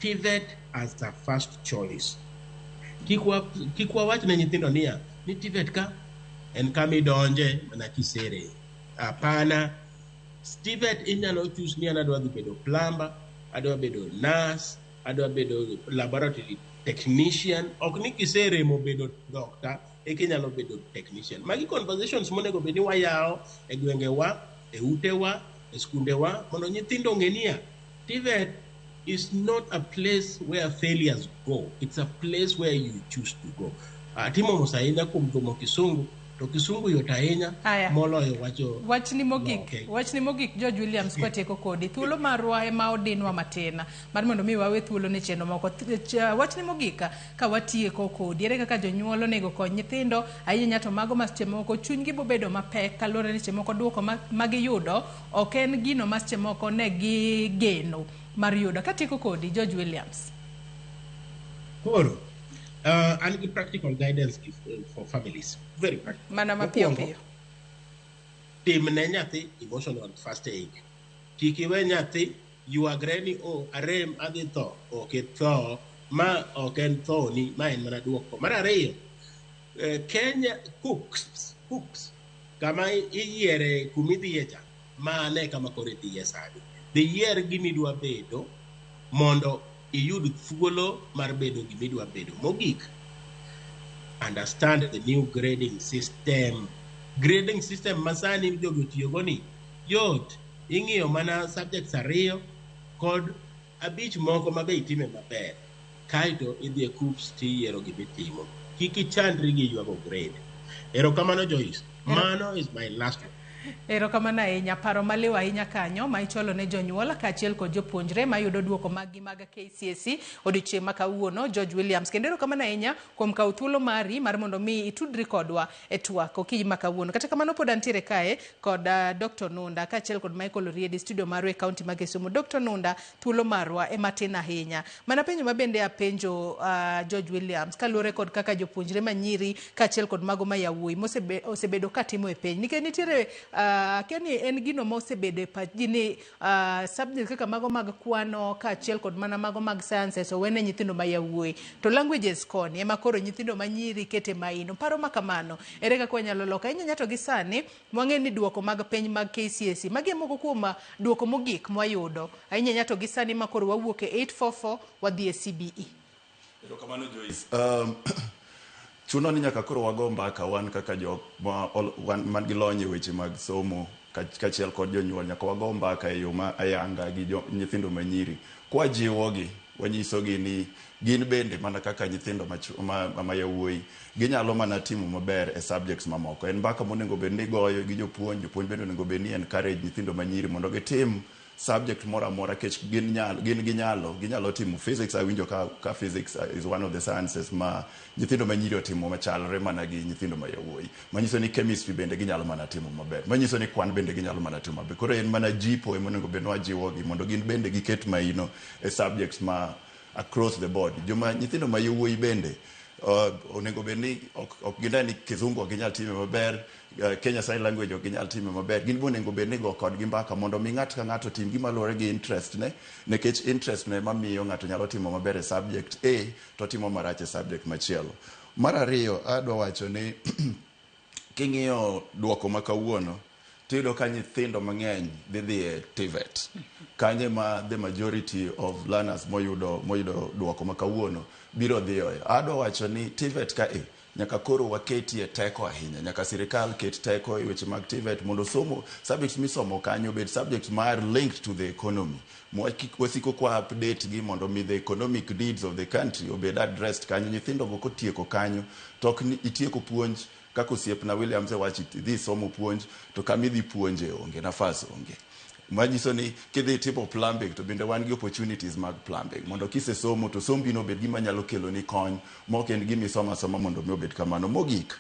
TVET as a first choice. Kik wawach ne nyithindo niya, ni TVET ka en kama idonje mana kisere. Hapana, TVET inyalo choose ni an adwa dhi bedo plumber, adwa bedo nurse, adwa bedo laboratory technician. Ok ni kiseremo bedo doctor, eka inyalo bedo technician. Magi conversations monego bed ni wayawo e gwengewa, e utewa, e skundewa, mondo nyithindo ong'e niya, TVET is not a place where failures go. It's a place where you choose to go. Atimo mos ahinya kuom dhumo kisungu, to kisungu yot ahinya moloyo wacho Wachni mogik, Okay. wachni mogik George Williams kwatieko kodi. Thuolo marwa ema odinwa matin mar mondo mi wawe thuolo ne chenro moko. Wachni mogik ka watieko kodi, ere kaka jonyuol onego kony nyithindo ahinya to mago ma seche moko chunygi bobedo mapek kaluwore ni seche moko duoko ma giyudo ok en gino ma seche moko ne gigeno mar yudo. Katieko kodi George Williams. Koro, an gi practical guidance for families. Very practical. Mana mapiyo Mokwongo, piyo. Timne nyathi emotional first aid. Kik iwe nyathi ywagre ni oh, arem adhi tho. Ok itho. Ma ok en thoni, ma en mana duoko. Mar ariyo, Kenya cooks kama iyiere kumidhiye cha, mane kama koro idhiye sani. Dhi yier gimidwa bedo mondo iyud thuolo mar bedo gimidwa bedo. Mogik, understand the new grading system. Grading system masani jogi otiyogo ni yot. Ing'iyo mana subjects 2 kod 5 moko ma be itime maber. Kaeto idhi e KUCCPS tiyiero gimitimo. Kik ichandri gi ywago grade. Erokamano Joyce. Mano is my last one. Erokamano ahinya, paro maliw ahinya kanyo ma ichwalo ne jonyuol kaachiel kod jopuonjre mayudo duoko maggi mag KCSE odiochieng' ma kawuono, George Williams. Kendo erokamano ahinya kuom kawo thuolo mari mar mondo mi itudri kodwa e twak okinyi ma kawuono. Kata kamano pod antiere kae kod Dr. Nunda kaachiel kod Michael Oriedi, studio marwa e kaunti ma Kisumu. Dr. Nunda, thuolo marwa ema tin ahinya. Mana penjo ma bende apenjo George Williams kaluwore kod kaka jopuonjre manyiri kaachiel kod mago ma yawuoyi osebedo katimo e penj. Nikech nitiere akia ni en gino ma osebedo e pach ji ni subject kaka mago mag kwano kaachiel kod mana mago mag sciences owene nyithindo ma yawuoyi, to languages koni ema koro nyithindo manyiri kete maino. Paro ma kamano ere kaka wanyalo loko ahinya to gi sani wang'e ni duoko mag penj mag KCSE magi e moko kuom duoko mogik mwayudo ahinya to gi sani ma koro wawuok e 844 wadhi e CBE. Erokamano Joyce. Chuno ni nyaka koro wago mbaka wan kaka jok ma man gi lony e weche mag somo kaachiel kod jonyuol, nyaka wago mbaka e yo ma ayanga gi nyithindo manyiri kwajiwogi, wanyisogi ni gin bende mana kaka nyithindo ma yawuoyi ginyalo mana timo maber e subjects mamoko. En mbaka monego bed ni igoyo gi jopuonj, jopuonj bende onego bed ni encourage nyithindo manyiri mondo gitim subject moro amora kech gin nyalo, gin gi nyalo, ginyalo timo physics. Awinjo ka physics is one of the sciences ma nyithindo manyiri otimo machalre mana gi nyithindo ma yawuoyi. Manyiso ni chemistry bende ginyalo mana timo maber. Manyiso ni kwan bende ginyalo mana timo maber. Koro en mana jipo ema onego bed ni wajiwogi mondo gin bende giket maino e subjects ma across the board. Joma nyithindo ma yawuoyi bende onego bed ni ok gine ni kizungu ok ginyal time maber, Kenya Sign Language ok ginyal time maber. Gin be onego bed ni go kodgi mbaka mondo mi ng'ato ka ng'ato tim gima luwore gi interest ne, nikech interest ne ema miyo ng'ato nyalo timo maber e subject A to timo marach e subject machielo. Mar ariyo, adwa wacho ni king'iyo duoko ma kawuono, tiyudo ka nyithindo mang'eny dhi e TVET. Kanye ma the majority of learners moyudo duoko ma kawuono biro dhiyoe. Adwa wacho ni TVET ka e nyaka koro waketie teko ahinya. Nyaka sirikal ket teko e weche mag TVET mondo somo subjects misomo kanyo obed subjects mar linked to the economy. Wasiko kwa update gi mondo mi the economic needs of the country obed addressed kanyo. Nyithindo go kotieko kanyo to ok ni itieko puonj kaka osiepna Williams wacho, idhi somo puonj to kama idhi puonje onge, nafas onge. Manyiso ni kidhi timo plumbing to bende wan gi opportunities mag plumbing mondo kisesomo to sombi no obed gima nyalo kelo ni kony mok en gima isomo asoma mondo mi obed kamano. Mogik,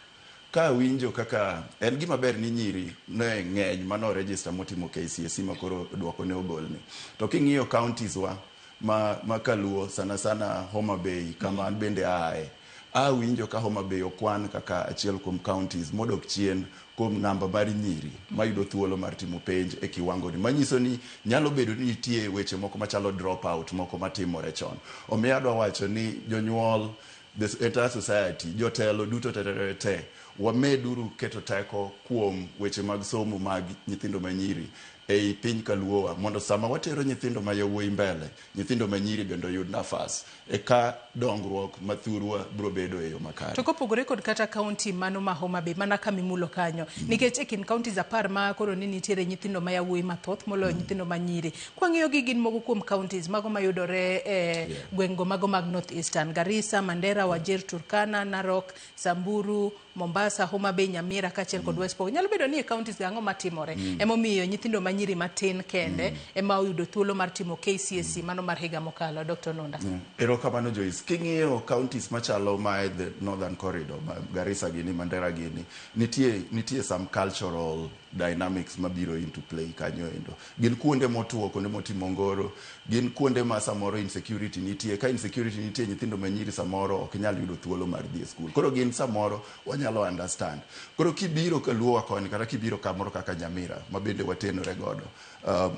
ka awinjo kaka en gima ber ni nyiri ne ng'eny mano register motimo KCSE ma koro duoko ne ogolni. To king'iyo counties wa ma kaluo sana sana Homa Bay kama an bende aaye, awinjo ka Homa Bay okwan kaka achiel kuom counties modok chien kuom namba mar nyiri mayudo thuolo mar timo penj e kiwango ni. Manyiso ni nyalo bedo ni nitie weche moko machalo drop out moko matimore chon. Omiyo adwa wacho ni jonyuol, the entire society, jotelo duto te te, wameduru keto teko kuom weche mag somo mag nyithindo manyiri ei piny kaluowa mondo sama watero nyithindo ma yawuoyi mbele, nyithindo manyiri bende oyud nafas eka dongruok mathurwa biro bedo e yo makare. To kopogore kod kata kaunti mano ma Homa Bay, mana kamimulo kanyo, nikech e kind counties 10 ma koro ni nitiere nyithindo ma yawuoyi mathoth moloyo nyithindo manyiri. Kwang'iyo gi gin moko kuom counties mago mayudore e gweng'go mago mag North Eastern, Garissa, Mandera, Wajir, Turkana, Narok, Samburu, Mombasa, Homa Bay, Nyamira kaachiel kod West Pokot. Nyalo bedo ni e counties go ang'o matimore? Emomiyo nyithindo manyiri matin kende ema oyudo thuolo mar timo KCSE mano mar higa mokalo. Dr. Nunda. Erokamano Joyce. King'iyo counties machalo mae the Northern Corridor, Garissa gini, Mandera gini, nitie some cultural dynamics mabiro into play kanyo endo. Gin kuonde motuo, kuonde motimo ngoro, gin kuonde ma samoro insecurity nitie. Ka insecurity nitie, nyithindo manyiri samoro ok nyal yudo thuolo mar dhi e school. Koro gin samoro wanyalo understand. Koro kibiro kaluowa koni, kata kibiro kamoro kaka Nyamira, ma bende watenore godo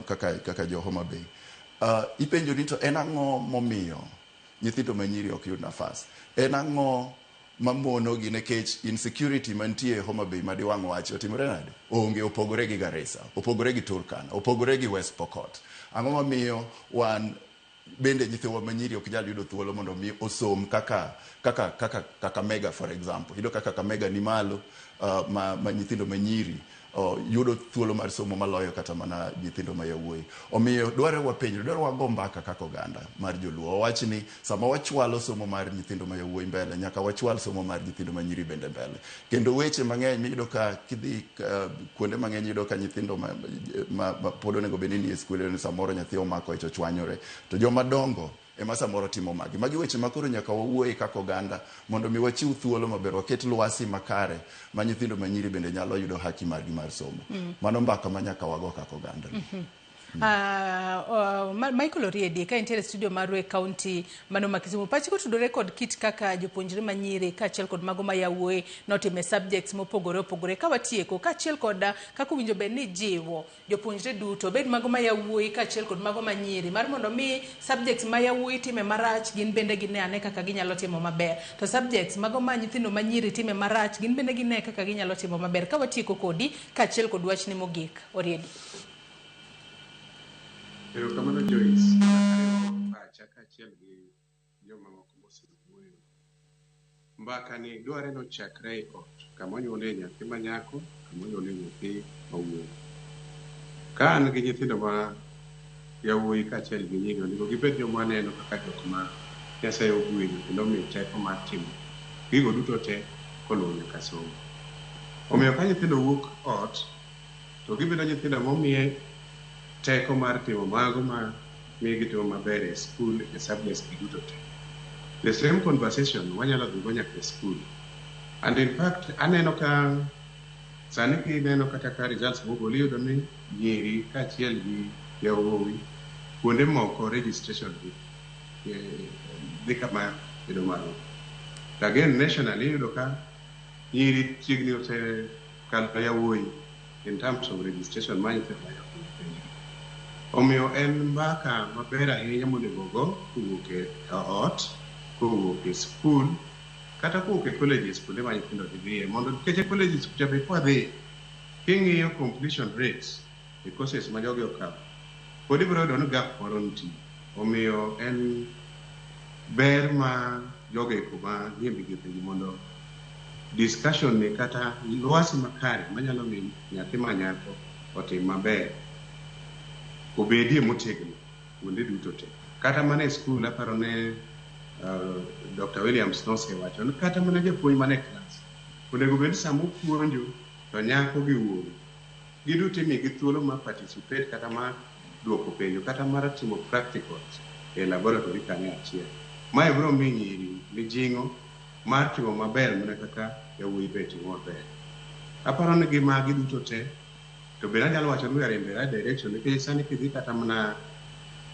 kaka jo Homa Bay. Ipenjo ni to en ang'o momiyo nyithindo manyiri ok yud nafas? En ang'o mamono gi nikech insecurity mantie Homa Bay ma diwang' wachi otimore nade? Onge, opogore gi Garissa, opogore gi Turkana, opogore gi West Pokot. Ang'o mamiyo wan bende nyithiwa manyiri ok nyal yudo thuolo mondo mi osom kaka Kakamega, for example? Iyudo ka Kakamega ni malo ma nyithindo manyiri yudo thuolo mar somo maloyo kata mana nyithindo ma yawuoyi. Omiyo dwarore wapenjre, dwarore wago mbaka kaka oganda mar joluo. Wawach ni sama wachwalo somo mar nyithindo ma yawuoyi mbele, nyaka wachwal somo mar nyithindo manyiri bende mbele. Kendo weche mang'eny miyudo ka kidhi kuonde mang'eny iyudo ka nyithindo ma pod onego bed ni nie skul, ni samoro nyathi omako ich ochwanyore, to joma dongo ema samoro timo magi. Magi weche ma koro nyaka wawuoye kaka oganda mondo mi wachiw thuolo maber, waket lwasi makare ma nyithindo manyiri bende nyalo yudo haki margi mar somo. Mano mbaka ma nyaka wago kaka oganda. Michael Oriedi, ka intiere studio marwa e county mano ma Kisumu, pachi kotudore kod kit kaka jopuonjre manyiri kaachiel kod mago ma yawuoyi notime subjects mopogore opogore, ka watieko kaachiel kod kaka owinjo bed ni jiwo jopuonjre duto, bed mago ma yawuoyi kaachiel kod mago manyiri, mar mondo mi subjects ma yawuoyi time marach gin bende gine ane kaka ginyalo timo maber, to subjects mago ma nyithindo manyiri time marach gin bende gine kaka ginyalo timo maber. Ka watieko kodi kaachiel kod wachni mogik, Oriedi. Erokamano Joyce. Ariwo pacha kaachiel gi joma moko mosewuoyo. Mbaka ni dware nochakre e ot, kama onyuolie nyathi ma nyako, kama onyuolie nyathi ma wuoyi. Ka an gi nyithindo ma yawuoyi kaachiel gi nyiri, onego gibed joma aneno kaka jok ma Nyasaye ogwedho kendo omiyo teko mar timo gigo duto te koluwo nyaka somo. Omiyo ka nyithindo wuok ot, to gibedo nyithindo momiye teko mar timo mago ma miyo gitimo maber e skul e subjects gi duto te. The same conversation wanyalo dhi go nyaka e skul. And in fact, aneno ka sani kineno kata ka results mogol iyudo ni nyiri kaachiel gi yawuowi kuonde moko registration gi dhi kama bedo malo. To again nationally iyudo ka nyiri chiegni osekalo yawuoyi in terms of registration mar nyithindo ma yawuoyi penj. Omiyo en mbaka maber ahinya monego ogo kowuok e ot, kowuok e skul, kata kowuok e colleges kuonde ma nyithindo dhi dhiye mondo nikech e colleges kucha be kwadhi king'iyo completion rates e courses ma jogi okawo pod ibiro yudo ni gap moro nitie. Omiyo en ber ma jogo eko ma nie migepegi mondo discussion ni kata lwasi makare manyalo miyo nyathi ma nyako otim maber obedie motegno kuonde duto te. Kata mana e skul aparo ne Dr. Williams nosewacho ni kata mana japuonj man e klas onego bed ni sama opuonjo to nyako gi wuowi giduto imigi thuolo mar participate kata mar duoko penjo kata mar timo practicals e laboratory kanyo achiel. Mae biro miyo nyiri mijing'o mar timo maber mana kaka yawuoyi be timo maber. Aparo ni gi magi duto te to bende anyalo wacho ni we are in the right direction nikech sani kidhi kata mana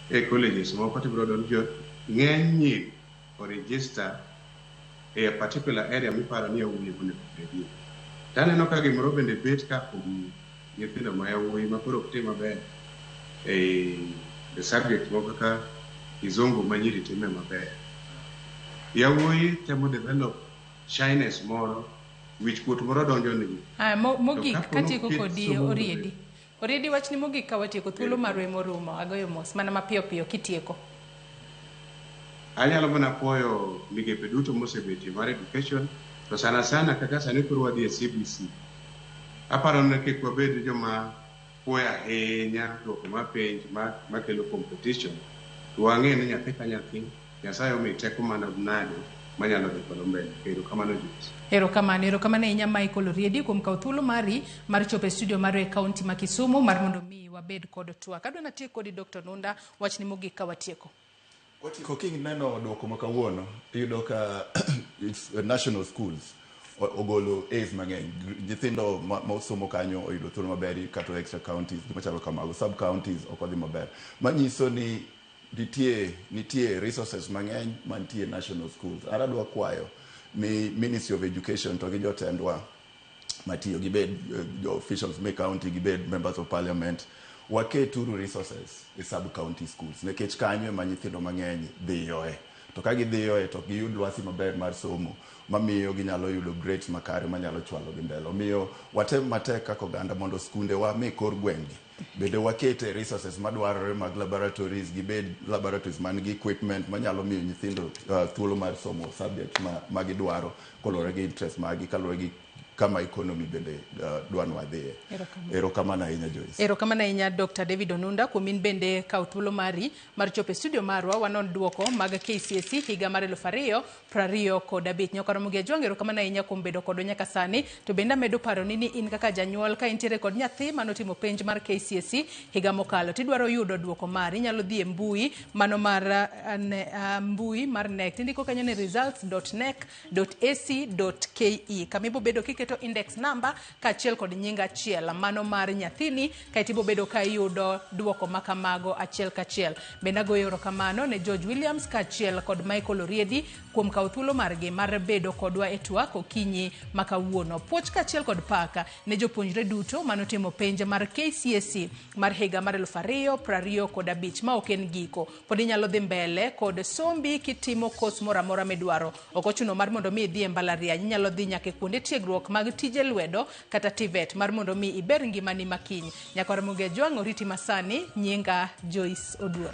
e colleges moko tibiro yudo ni jo ng'eny nyiri o register e a particular area miparo ni yawuoyi onego bedie. To aneno ka gimoro bende bet ka kuom nyithindo ma yawuoyi ma koro ok tim maber e subject moko kaka kizungu ma nyiri time maber. Yawuoyi temo develop shyness moro, wich kuot moro donjo negi. Aya, mogik To kapo ni katieko oket kodi somo Oriedi. Oriedi wachni mogik ka watieko thuolo marwa emorumo. Agoyo mos mana mapiyo piyo kitieko. Anyalo mana puoyo migepe duto mosebetie mar education to sana sana kaka sani koro wadhi e CBC. Aparo ni kik wabed joma puoyo ahinya duoko mar penj makelo competition. To wang'e ni nyathi ka nyathi Nyasaye omiyo teko mana nade manyalo dhi godo mbele. Erokamano Joyce. Erokamano, erokamano ahinya Michael Oriedi kuom kawo thuolo mari mar chopo e studio marwa e kaunti ma Kisumu mar mondo mi wabed kod twak. Adwa natiek kodi Dr. Nunda, wachni mogik ka watieko. Kwatieko kineno duoko ma kawuono, iyudo ka it's national schools ogolo A's mang'eny. Nyithindo ma osomo kanyo oyudo thuolo maber kata extra counties gima chalo kamago. Sub counties ok odhi maber. Manyiso ni nitie resources mang'eny mantie national schools. An adwa kwayo ni Ministry of Education to gi jotendwa matiyo gibed jo officials me county gibed members of parliament waketuru resources e sub county schools nikech kanyo ema nyithindo mang'eny dhiyoe to ka gidhiyoe to ok giyud lwasi maber mar somo mamiyo ginyalo yudo grades makare manyalo chwalo gi mbele omiyo watem matek kaka oganda mondo skundewa me kor gweng'gi bende wakete resources madwarore mag laboratories gibed laboratories man gi equipment manyalo miyo nyithindo thuolo mar somo subject ma gidwaro koluwore gi interest maggi kaluwore gi kama economy bende dwa ni wadhiye. Erokamano. Erokamano ahinya Joyce. Erokamano ahinya Dr. David Onunda kuom in bende kawo thuolo mari mar chopo e studio marwa wanon duoko mag KCSE higa mar 2025. Nyaka Ramogi Ajwang', erokamano ahinya kuom bedo kodwa nyaka sani. To bende amedo paroni ni in kaka janyuol ka intiere kod nyathi manotimo penj mar KCSE higa mokalo tidwaro yudo duoko mari, inyalo dhi e mbui mano mar mbui mar KNEC. Tindiko kanyo ni results.knec.ac.ke kama ibo bedo kiketo index number kaachiel kod nying achiel mano mar nyathini kaeto ibo bedo ka iyudo duoko ma kamago achiel kachiel. Bende agoyo erokamano ne George Williams kaachiel kod Michael Oriedi kuom kawo thuolo margi mar bedo kodwa e twak okinyi ma kawuono. Puoch kaachiel kod paka ne jopuonjre duto manotimo penj mar KCSE mar higa mar 2025 ma ok en giko. Pod inyalo dhi mbele kod sombi kitimo kos moro amora midwaro. Ok ochuno mar mondo mi idhi e mbalariany, inyalo dhi nyaka e kuonde tiegruok mag tije lwedo kata TVET mar mondo mi iber ngimani makiny. Nyaka Ramogi Ajwang' oriti masani, nyinga Joyce Oduor.